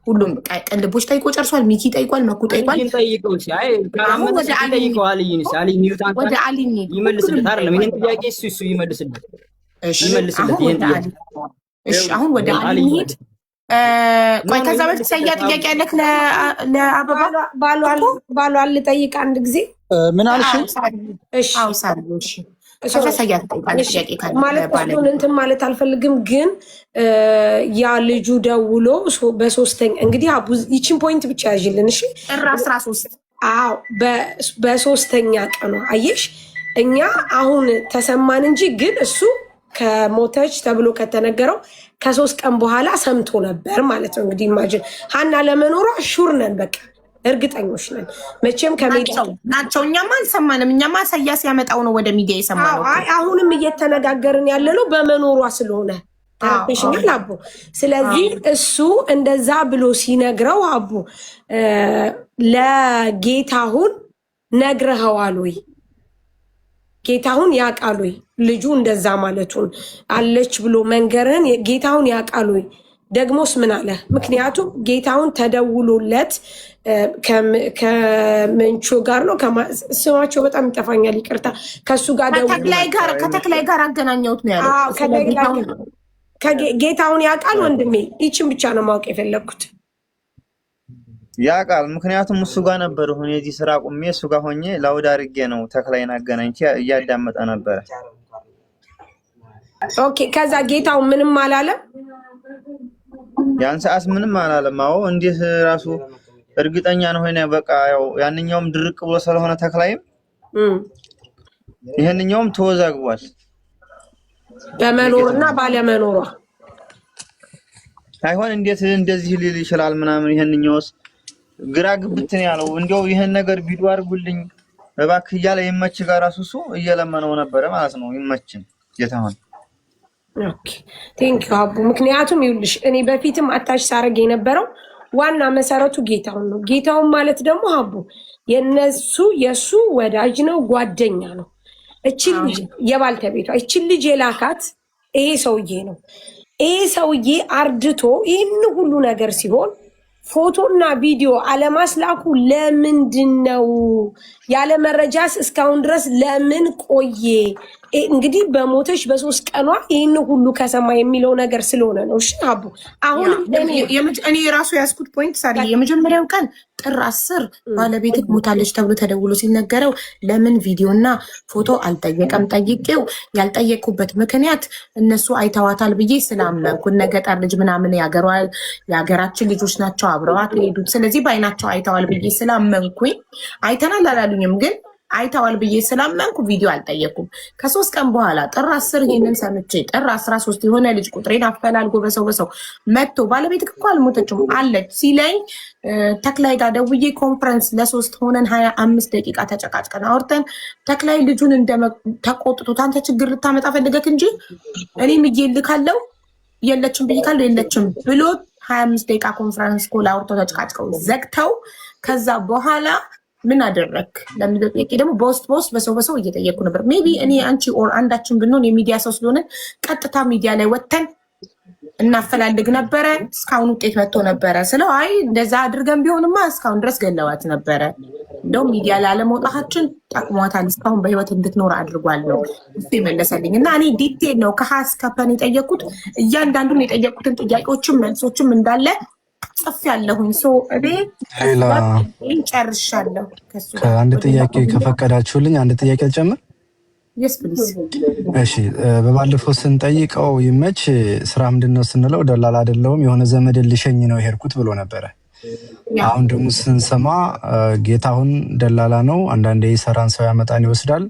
ሁሉም ቅልቦች ጠይቆ ጨርሷል። ሚኪ ጠይቋል፣ መኩ ጠይቋል። አልይን ጠይቀው እስኪ። አይ አሁን ካላመነ ወደ እስኪ አሊ ጠይቀው። አልይን እስኪ አልይ mute ወደ አንተን አሊ እንሂድ። ሁሉንም ይመልስለት። አይደለም ይሄን ጠይቋል። ጥያቄ እሱ ይመልስለት እሺ ይመልስለት አሁን ይሄን ወደ ጥያቄ አሊ እሺ አሁን ወደ አሊ አሊ እንሂድ። No ቆይ No ከዛ በፊት ሰያ ይመልስለት። ጥያቄ ያለክ ለአበባ እኮ ባሏን ልጠይቅ አንድ ጊዜ። ምን አልሽ? አዎ ሳሪ፣ እሺ አዎ ሳሪ፣ እሺ ከዛ Sorry። ሰያ ትጠይቃለች እሺ ጥያቄ ካለ ማለት እሱን ባለቤት እንትን ማለት አልፈልግም፣ ግን ያ ልጁ ደውሎ በሶስተኛ እንግዲህ አቡ ይችን point ብቻ ያዥልን። እሺ ጥር 13 አዎ በሶስተኛ ቀኗ አየሽ፣ እኛ አሁን ተሰማን እንጂ ግን እሱ ከሞተች ተብሎ ከተነገረው ከ3 ቀን በኋላ ሰምቶ ነበር ማለት ነው። እንግዲህ imagine ሀና ለመኖሯ sure ነን፣ በቃ እርግጠኞች ነን። መቼም ከሜዳ ናቸው ናቸው። እኛማ አልሰማንም። እኛማ ሰያ ሲያመጣው ነው ወደ ሚዲያ የሰማነው እኮ። አይ አሁንም እየተነጋገርን ያለ ነው በመኖሯ ስለሆነ ተረድተሽኛል አቦ። ስለዚህ እሱ እንደዛ ብሎ ሲነግረው አቦ ለጌታሁን ነግረኸዋል ወይ? ጌታሁን ያውቃል ወይ? ልጁ እንደዛ ማለቱን አለች ብሎ መንገርህን ጌታሁን ያውቃል ወይ? ደግሞስ ምን አለ? ምክንያቱም ጌታሁን ተደውሎለት ከምንቾ ጋር ነው ስማቸው በጣም ይጠፋኛል፣ ይቅርታ። ከእሱ ጋር ደውሎ ከተክላይ ጋር አገናኘሁት ነው ያለው። አዎ፣ ስለ ከተክላይ ጌታሁን ጌታሁን ያውቃል ወንድሜ። ይችን ብቻ ነው ማወቅ የፈለግኩት። ያውቃል። ምክንያቱም እሱ ጋር ነበር። ሁን የዚህ ስራ ቁሜ እሱ ጋር ሆኜ loud አድርጌ ነው ተክላይን አገናኝቼ እያዳመጠ ነበረ። Okay። ከዛ ጌታሁን ምንም አላለም። ያን ሰዓት ምንም አላለም። አዎ እንዴት ራሱ እርግጠኛ ነው ሆነ በቃ ያው ያንኛውም ድርቅ ብሎ ስለሆነ ተክላይም ይሄንኛውም ተወዛግቧል። በመኖርና ባለመኖሯ አይሆን እንዴት እንደዚህ ሊል ይችላል ምናምን። ይሄንኛውስ ግራ ግብት ነው ያለው። እንዲያው ይሄን ነገር ቪዲዮ አድርጉልኝ እባክህ እያለ ይመች ጋር ራሱ እሱ እየለመነው ነበረ ማለት ነው። ይመችን ጌታሁን። Okay, thank you አቡ። ምክንያቱም ይኸውልሽ እኔ በፊትም attach ሳረግ የነበረው ዋና መሰረቱ ጌታሁን ነው። ጌታሁን ማለት ደግሞ አቡ የነሱ የእሱ ወዳጅ ነው፣ ጓደኛ ነው። እችን ልጅ የባልተቤቷ እችን ልጅ የላካት ይሄ ሰውዬ ነው። ይሄ ሰውዬ አርድቶ ይህን ሁሉ ነገር ሲሆን ፎቶና ቪዲዮ አለማስላኩ ለምንድን ነው? ያለ መረጃስ እስካሁን ድረስ ለምን ቆየ? እንግዲህ በሞተች በ3 ቀኗ ይህን ሁሉ ከሰማ የሚለው ነገር ስለሆነ ነው። እሺ አቡ አሁንም እኔ የራሱ ያዝኩት point ሳሪ የመጀመሪያው ቀን ጥር 10 ባለቤትህ ሞታለች ተብሎ ተደውሎ ሲነገረው ለምን ቪዲዮና ፎቶ አልጠየቀም? ጠይቄው ያልጠየቅኩበት ምክንያት እነሱ አይተዋታል ብዬ ስላመንኩ እነ ገጠር ልጅ ምናምን የሀገራችን ልጆች ናቸው አብረዋት የሄዱት፣ ስለዚህ በአይናቸው አይተዋል ብዬ ስላመንኩኝ አይተናል አላሉኝም ግን አይተዋል ብዬ ስላመንኩ ቪዲዮ አልጠየኩም። ከ3 ቀን በኋላ ጥር 10 ይሄንን ሰምቼ ጥር 13 የሆነ ልጅ ቁጥሬን አፈላልጎ በሰው በሰው መጥቶ ባለቤትህ እኮ አልሞተችም አለች ሲለኝ ተክላይ ጋር ደውዬ ኮንፈረንስ ለ3 ሆነን 25 ደቂቃ ተጨቃጭቀን አውርተን ተክላይ ልጁን ተቆጥቶት አንተ ችግር ልታመጣ ፈልገክ እንጂ እኔም እየልካለው የለችም ብዬ ካለው የለችም ብሎ 25 ደቂቃ conference call አውርተው ተጨቃጭቀው ዘግተው ከዛ በኋላ ምን አደረክ ለሚለው ጥያቄ ደግሞ በውስጥ በውስጥ በሰው በሰው እየጠየኩ ነበር። maybe እኔ አንቺ or አንዳችን ብንሆን የሚዲያ ሰው ስለሆነ ቀጥታ ሚዲያ ላይ ወጥተን እናፈላልግ ነበረ። እስካሁን ውጤት መጥቶ ነበረ ስለው አይ እንደዛ አድርገን ቢሆንማ እስካሁን ድረስ ገለዋት ነበረ። እንደውም ሚዲያ ላለመውጣታችን ጠቅሟታል፣ እስካሁን በህይወት እንድትኖር አድርጓል ነው እሱ የመለሰልኝ። እና እኔ detail ነው ከሀ እስከ ፐን የጠየኩት። እያንዳንዱን የጠየኩትን ጥያቄዎችም መልሶችም እንዳለ ጽፍ ያለሁኝ so እኔ ጨርሻለሁ። አንድ ጥያቄ ከፈቀዳችሁልኝ አንድ ጥያቄ ልጨምር። Yes please። እሺ፣ በባለፈው ስንጠይቀው ይመች ስራ ምንድን ነው ስንለው ደላላ አይደለሁም የሆነ ዘመድን ልሸኝ ነው የሄድኩት ብሎ ነበረ። አሁን ደግሞ ስንሰማ ጌታሁን ደላላ ነው፣ አንዳንዴ የሰራን ሰው ያመጣን ይወስዳል፣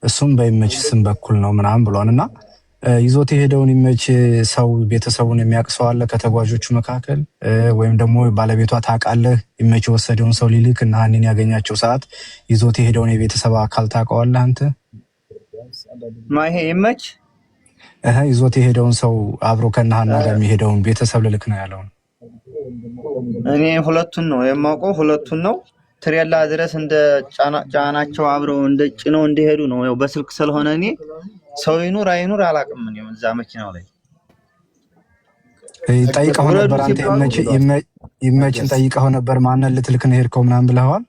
እሱም በይመች ስም በኩል ነው ምናምን ብሏል። እና ይዞት የሄደውን ይመች ሰው ቤተሰቡን የሚያውቅ ሰው አለ ከተጓዦቹ መካከል? ወይም ደግሞ ባለቤቷ ታውቃለህ ይመች የወሰደውን ሰው ሊልክ እና ሀኒን ያገኛቸው ሰዓት ይዞት የሄደውን የቤተሰብ አካል ታውቀዋለህ አንተ? ማይሄ ይመች ይዞት የሄደውን ሰው አብሮ ከነሀና ጋር የሚሄደውን ቤተሰብ ልልክ ነው ያለውን። እኔ ሁለቱን ነው የማውቀው፣ ሁለቱን ነው። ትሬላ ድረስ እንደ ጫናቸው አብረው እንደ ጭነው እንደሄዱ ነው። ያው በስልክ ስለሆነ እኔ ሰው ይኑር አይኑር አላውቅም። እኔ እዛ መኪናው ላይ ጠይቀው ነበር። አንተ ይመችን ጠይቀው ነበር። ማንን ልትልክ ነው ሄድከው ምናምን ብለኸዋል?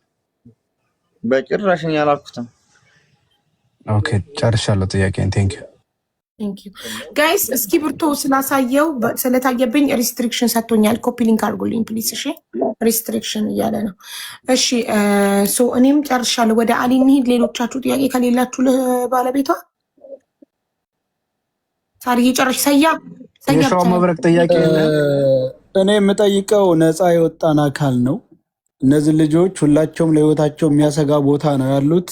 በጭራሽ እኔ አላልኩትም። Okay ጨርሻለሁ ጥያቄን። Thank you Thank you guys። እስክሪብቶ ስላሳየው ስለታየብኝ restriction ሰጥቶኛል። Copy link አድርጉልኝ please። እሺ restriction እያለ ነው። እሺ so እኔም ጨርሻለሁ። ወደ አሊ እንሂድ። ሌሎቻችሁ ጥያቄ ከሌላችሁ ለባለቤቷ ሳርዬ ጨርሽ። ሰያ የሸዋ መብረቅ ጥያቄ እኔ የምጠይቀው ነፃ የወጣን አካል ነው። እነዚህ ልጆች ሁላቸውም ለህይወታቸው የሚያሰጋ ቦታ ነው ያሉት።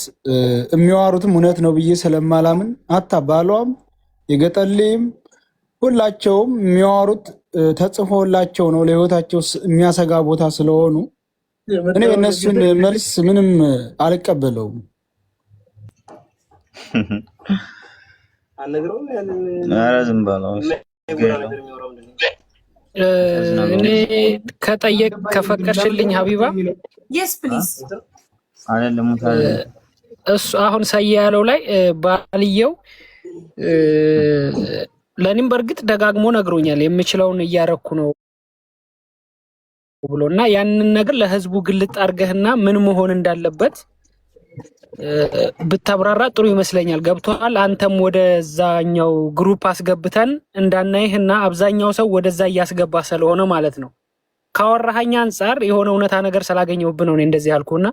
የሚዋሩትም እውነት ነው ብዬ ስለማላምን አታ ባሏም የገጠልም ሁላቸውም የሚዋሩት ተጽፎላቸው ነው ለህይወታቸው የሚያሰጋ ቦታ ስለሆኑ እኔ የእነሱን መልስ ምንም አልቀበለውም። ኧረ ዝም በለው። እኔ ከጠየቅ ከፈቀድሽልኝ ሀቢባ Yes please። አይደለም እሱ አሁን ሰያ ያለው ላይ ባልየው ለእኔም በእርግጥ ደጋግሞ ነግሮኛል የምችለውን እያረኩ ነው ብሎ እና ያንን ነገር ለህዝቡ ግልጥ አድርገህና ምን መሆን እንዳለበት ብታብራራ ጥሩ ይመስለኛል። ገብቶሃል? አንተም ወደዛኛው group አስገብተን እንዳናይህ እና አብዛኛው ሰው ወደዛ እያስገባ ስለሆነ ማለት ነው። ካወራኸኝ አንጻር የሆነ እውነታ ነገር ስላገኘሁብህ ነው እኔ እንደዚህ ያልኩህና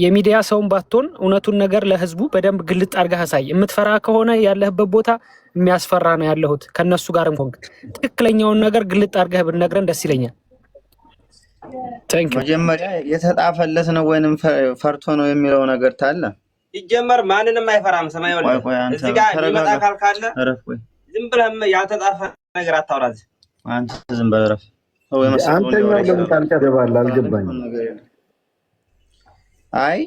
የሚዲያ ሰውን ባትሆን እውነቱን ነገር ለህዝቡ በደንብ ግልጥ አድርገህ አሳይ። የምትፈራ ከሆነ ያለህበት ቦታ የሚያስፈራ ነው ያለሁት ከነሱ ጋርም ሆንክ ትክክለኛውን ነገር ግልጥ አድርገህ ብትነግረን ደስ ይለኛል። መጀመሪያ የተጣፈለት ነው ወይንም ፈርቶ ነው የሚለው ነገር ታለ። ሲጀመር ማንንም አይፈራም። ሰማይ ወለ እዚህ ጋር የሚመጣ አካል ካለ ዝም ብለህም ያልተጣፈ ነገር አታውራ። አንተ ዝም በል እረፍ። አንተኛው ለምን ጣልቃ ገባለህ? አልገባኝም። አይ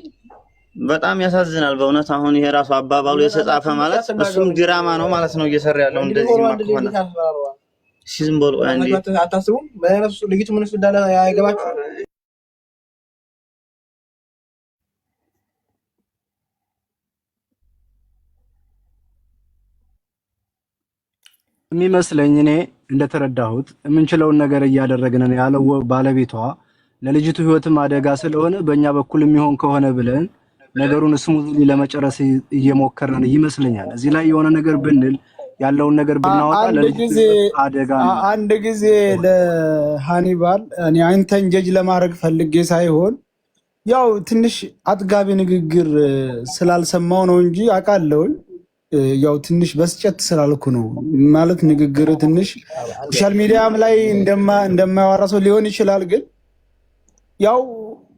በጣም ያሳዝናል በእውነት። አሁን ይሄ ራሱ አባባሉ የተጻፈ ማለት እሱም ድራማ ነው ማለት ነው እየሰራ ያለው። እንደዚህማ ከሆነ ዝም በሉ አታስቡም? ልጅቱ ምን እንዳለ አይገባችሁ? የሚመስለኝ እኔ እንደተረዳሁት የምንችለውን ነገር እያደረግን ነው ያለው ባለቤቷ ለልጅቱ ሕይወትም አደጋ ስለሆነ በእኛ በኩል የሚሆን ከሆነ ብለን ነገሩን smoothly ለመጨረስ እየሞከርን ይመስለኛል። እዚህ ላይ የሆነ ነገር ብንል፣ ያለውን ነገር ብናወጣ አንድ ለልጅቱ ጊዜ አደጋ ነው። አንድ ጊዜ ለሃኒባል እኔ አንተን ጀጅ ለማድረግ ፈልጌ ሳይሆን ያው ትንሽ አጥጋቢ ንግግር ስላልሰማው ነው እንጂ አውቃለሁኝ። ያው ትንሽ በስጨት ስላልኩ ነው። ማለት ንግግር ትንሽ social media ም ላይ እንደማያወራ ሰው ሊሆን ይችላል። ግን ያው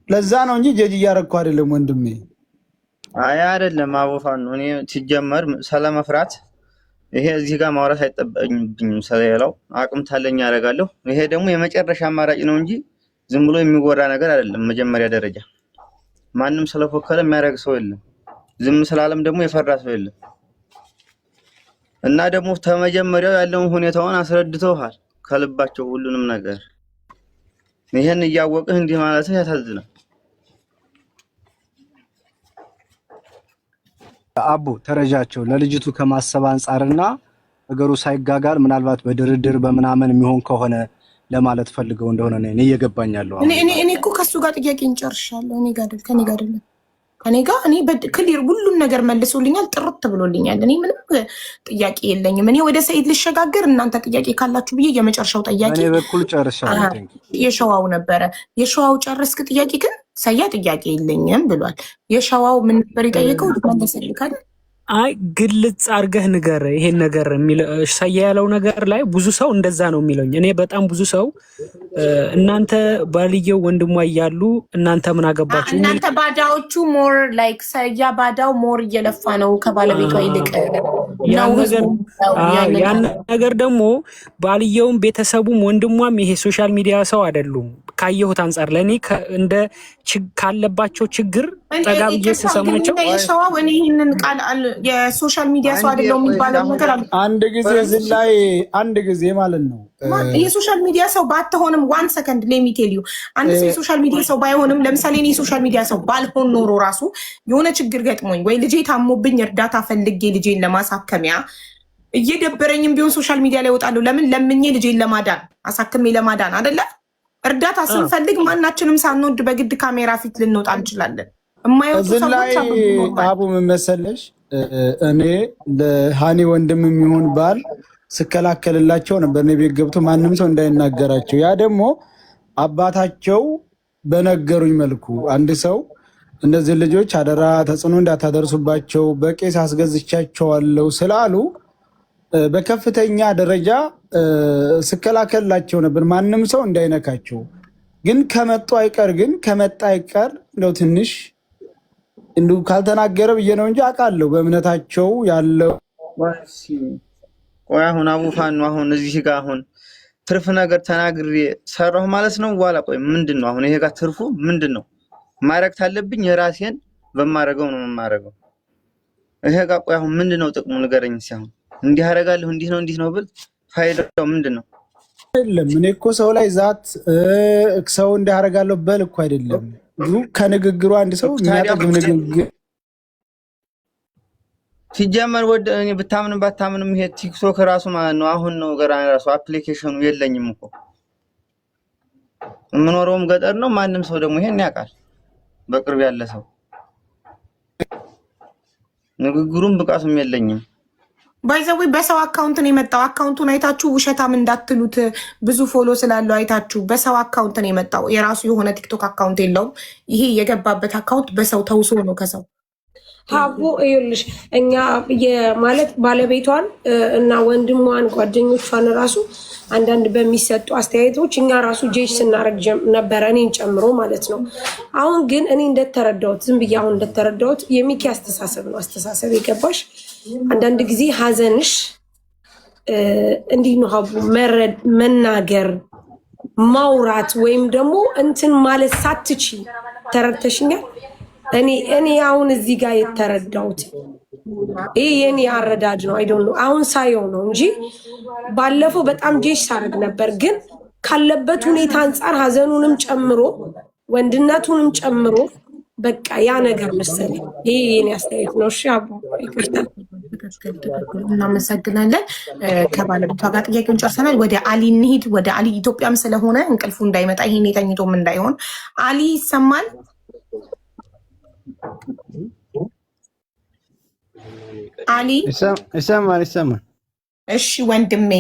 ለዛ ነው እንጂ judge እያደረግኩ አይደለም ወንድሜ። አይ አይደለም፣ አቦፋን ነው። እኔ ሲጀመር ስለመፍራት ይሄ እዚህ ጋር ማውራት አይጠበቅብኝም። ስለሌላው አቅም ታለኝ ያደርጋለሁ። ይሄ ደግሞ የመጨረሻ አማራጭ ነው እንጂ ዝም ብሎ የሚወራ ነገር አይደለም። መጀመሪያ ደረጃ ማንም ስለፎከረ የሚያደርግ ሰው የለም። ዝም ስላለም ደግሞ የፈራ ሰው የለም። እና ደግሞ ተመጀመሪያው ያለውን ሁኔታውን አስረድተውሃል ከልባቸው ሁሉንም ነገር። ይሄን እያወቅህ እንዲህ ማለትህ ያሳዝናል። አቡ ተረጃቸው ለልጅቱ ከማሰብ አንጻርና ነገሩ ሳይጋጋል ምናልባት በድርድር በምናምን የሚሆን ከሆነ ለማለት ፈልገው እንደሆነ ነው እኔ እየገባኝ ያለው እኔ አሁን። እኔ እኮ ከሱ ጋር ጥያቄ እንጨርሻለሁ። እኔ ጋር አይደል፣ ከኔ ጋር አይደለም፣ ከኔ ጋር እኔ clear ሁሉን ነገር መልሶልኛል፣ ጥርት ብሎልኛል። እኔ ምንም ጥያቄ የለኝም። እኔ ወደ ሰኢድ ልሸጋገር፣ እናንተ ጥያቄ ካላችሁ ብዬ የመጨረሻው ጠያቂ በእኔ በኩል ጨርሻለሁ። Thank የሸዋው ነበረ። የሸዋው ጨረስክ ጥያቄ? ግን ሰያ ጥያቄ የለኝም ብሏል። የሸዋው ምን ነበር የጠየቀው? መለሰልካል? አይ ግልጽ አድርገህ ንገር ይሄን ነገር ሰያ ያለው ነገር ላይ ብዙ ሰው እንደዛ ነው የሚለኝ። እኔ በጣም ብዙ ሰው እናንተ ባልየው ወንድሟ እያሉ እናንተ ምን አገባችሁ የሚል እናንተ ባዳዎቹ more like ሰያ ባዳው more እየለፋ ነው ከባለቤቷ ይልቅ ያን ነው ነገር ህዝቡ ነው ያንን ያን ነገር ደግሞ ባልየውም ቤተሰቡም ወንድሟም ይሄ social media ሰው አይደሉም። ካየሁት አንጻር ለእኔ እንደ ካለባቸው ችግር ጠጋ ብዬ ይቅርታ ግን ስሰማቸው የሸዋው እኔ ይህንን ቃል የ social media ሰው አንዴ አይደለሁም ቆይ የሚባለው አሁን ነገር አንድ ጊዜ እዚህ ላይ አንድ ጊዜ ማለት ነው የ social media ሰው ባትሆንም፣ one second let me tell you፣ አንድ ሰው የ social media ሰው ባይሆንም፣ ለምሳሌ እኔ የ social media ሰው ባልሆን ኖሮ ራሱ የሆነ ችግር ገጥሞኝ ወይ ልጄ ታሞብኝ እርዳታ ፈልጌ ልጄን ለማሳከሚያ እየደበረኝም ቢሆን social media ላይ እወጣለሁ። ለምን? ለምኜ ልጄን ለማዳን፣ አሳክሜ ለማዳን አይደለ? እርዳታ ስንፈልግ ማናችንም ሳንወድ በግድ ካሜራ ፊት ልንወጣ እንችላለን። የማይወጡ እዚህ ላይ ሰዎች አሉ። Normal። አቡ ምን መሰለሽ፣ እኔ ለሃኒ ወንድም የሚሆን ባል ስከላከልላቸው ነበር። እኔ ቤት ገብቶ ማንም ሰው እንዳይናገራቸው። ያ ደግሞ አባታቸው በነገሩኝ መልኩ አንድ ሰው እነዚህ ልጆች አደራ ተጽዕኖ እንዳታደርሱባቸው በቄስ አስገዝቻቸዋለሁ ስላሉ በከፍተኛ ደረጃ ስከላከልላቸው ነበር፣ ማንም ሰው እንዳይነካቸው። ግን ከመጡ አይቀር ግን ከመጣ አይቀር እንደው ትንሽ እንዲሁ ካልተናገረ ብዬ ነው እንጂ አውቃለሁ በእምነታቸው ያለው ቆይ እስኪ፣ ቆይ አሁን አቡፋን ነው አሁን እዚህ ጋር አሁን ትርፍ ነገር ተናግሬ ሰራሁ ማለት ነው። ዋላ ቆይ ምንድን ነው አሁን ይሄ ጋር ትርፉ ምንድን ነው? ማድረግ ታለብኝ የራሴን በማረገው ነው የማረገው። ይሄ ጋር ቆይ አሁን ምንድን ነው ጥቅሙ ንገረኝ። እስኪ አሁን እንዲህ አደርጋለሁ እንዲህ ነው እንዲህ ነው ብል ፋይዳው ምንድን ነው? አይደለም። እኔ እኮ ሰው ላይ ዛት ሰው እንዲህ አደርጋለሁ በል እኮ አይደለም። ብዙ ከንግግሩ አንድ ሰው ታዲያ የሚያጠግብ ንግግር ሲጀመር ወደ እኔ ብታምንም ባታምንም ይሄ ቲክቶክ ራሱ ማለት ነው አሁን ነው ገና ራሱ application ኑ የለኝም እኮ፣ የምኖረውም ገጠር ነው። ማንም ሰው ደግሞ ይሄን ያውቃል። በቅርብ ያለ ሰው ንግግሩም ብቃቱም የለኝም። By the way በሰው account ነው የመጣው። Account ኡን አይታችሁ ውሸታም እንዳትሉት፣ ብዙ follow ስላለው አይታችሁ በሰው account ነው የመጣው። የራሱ የሆነ ቲክቶክ account የለውም። ይሄ የገባበት account በሰው ተውሶ ነው ከሰው። ሀቡ ይኸውልሽ፣ እኛ ማለት ባለቤቷን እና ወንድሟን ጓደኞቿን ራሱ አንዳንድ በሚሰጡ አስተያየቶች እኛ ራሱ ጄጅ ስናደርግ ነበረ፣ እኔን ጨምሮ ማለት ነው። አሁን ግን እኔ እንደተረዳሁት፣ ዝም ብዬ አሁን እንደተረዳሁት የሚኪ አስተሳሰብ ነው አስተሳሰብ የገባሽ አንዳንድ ጊዜ ሀዘንሽ እንዲህ ነው ሀቡ፣ መናገር ማውራት ወይም ደግሞ እንትን ማለት ሳትቺ ተረድተሽኛል። እኔ አሁን እዚህ ጋር የተረዳሁት ይሄ የኔ አረዳድ ነው። I don't know፣ አሁን ሳየው ነው እንጂ ባለፈው በጣም ጄጅ ሳደርግ ነበር። ግን ካለበት ሁኔታ አንጻር ሀዘኑንም ጨምሮ ወንድነቱንም ጨምሮ በቃ ያ ነገር መሰለኝ። ይሄ የኔ አስተያየት ነው። እሺ አቡ ይቅርታ። ትክክል ትክክል። እናመሰግናለን። ከባለቤቷ ጋር ጥያቄውን ጨርሰናል። ወደ አሊ እንሂድ። ወደ አሊ፣ ኢትዮጵያም ስለሆነ እንቅልፉ እንዳይመጣ ይሄን ተኝቶም እንዳይሆን። አሊ ይሰማል? አሊ። ይሰማል ይሰማል። እሺ ወንድሜ፣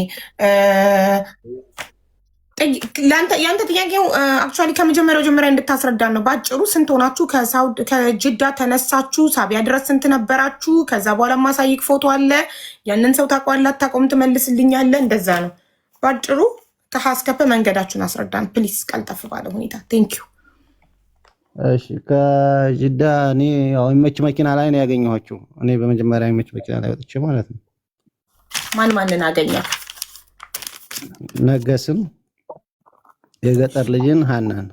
የአንተ ጥያቄው actually ከመጀመሪያው ጀምረህ እንድታስረዳን ነው። በአጭሩ ስንት ሆናችሁ ከጅዳ ተነሳችሁ? ሳቢያ ድረስ ስንት ነበራችሁ? ከዛ በኋላ ማሳይክ ፎቶ አለ። ያንን ሰው ታውቀዋለህ አታውቀውም? ትመልስልኛለህ። እንደዛ ነው በአጭሩ። ከሀ እስከ ፐ መንገዳችሁን አስረዳን please፣ ቀልጠፍ ባለ ሁኔታ። Thank you። እሺ፣ ከጅዳ እኔ ያው የሚመች መኪና ላይ ነው ያገኘኋቸው። እኔ በመጀመሪያ የሚመች መኪና ላይ ወጥቼ ማለት ነው። ማን ማንን አገኘ? ነገስም፣ የገጠር ልጅን፣ ሀናን።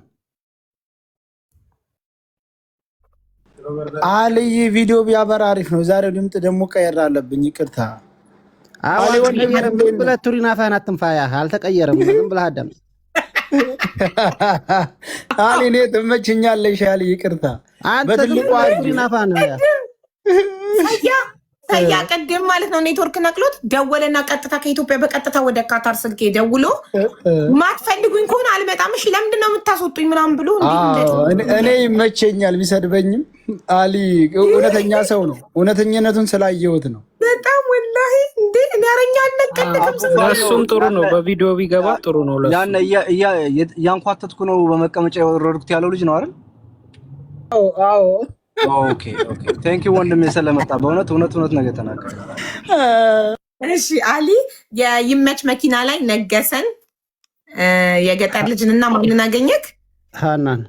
አልይ ቪዲዮ ቢያበራ አሪፍ ነው። ዛሬው ድምፅ ደግሞ ቀየር አለብኝ። ይቅርታ። አዎ። አሊ ወንድሜ። አልተቀየረም። ዝም ብለህ ቱሪናፋህን አትንፋ። ያ አልተቀየረም። ዝም ብለህ አዳምጥ። አሊ እኔ ትመችኛለሽ። አሊ ይቅርታ። አንተ ዝም በትልቁ ብለህ አድርጊ። ቱሪናፋህን ያ ሰያ ሰያ ቅድም ማለት ነው ኔትወርክ ነቅሎት ደወለና ቀጥታ ከኢትዮጵያ በቀጥታ ወደ ካታር ስልኬ ደውሎ ማትፈልጉኝ ከሆነ አልመጣም፣ እሺ ለምንድን ነው የምታስወጡኝ ምናምን ብሎ እንዲህ እኔ ይመቸኛል ቢሰድበኝም፣ አሊ እውነተኛ ሰው ነው። እውነተኝነቱን ስላየሁት ነው። በጣም ወላሂ እንዴ እኔ አረኛ አልነቀልክም። ለእሱም ጥሩ ነው። በቪዲዮ ቢገባ ጥሩ ነው ለሱ። ያን እያንኳተትኩ ነው በመቀመጫ የወረድኩት ያለው ልጅ ነው አይደል? አዎ። Okay, thank you ወንድሜ ስለመጣ። በእውነት እውነት እውነት ነገር ተናገረ። እሺ አሊ፣ የይመች መኪና ላይ ነገሰን፣ የገጠር ልጅንና ማንን አገኘክ? ሀናን።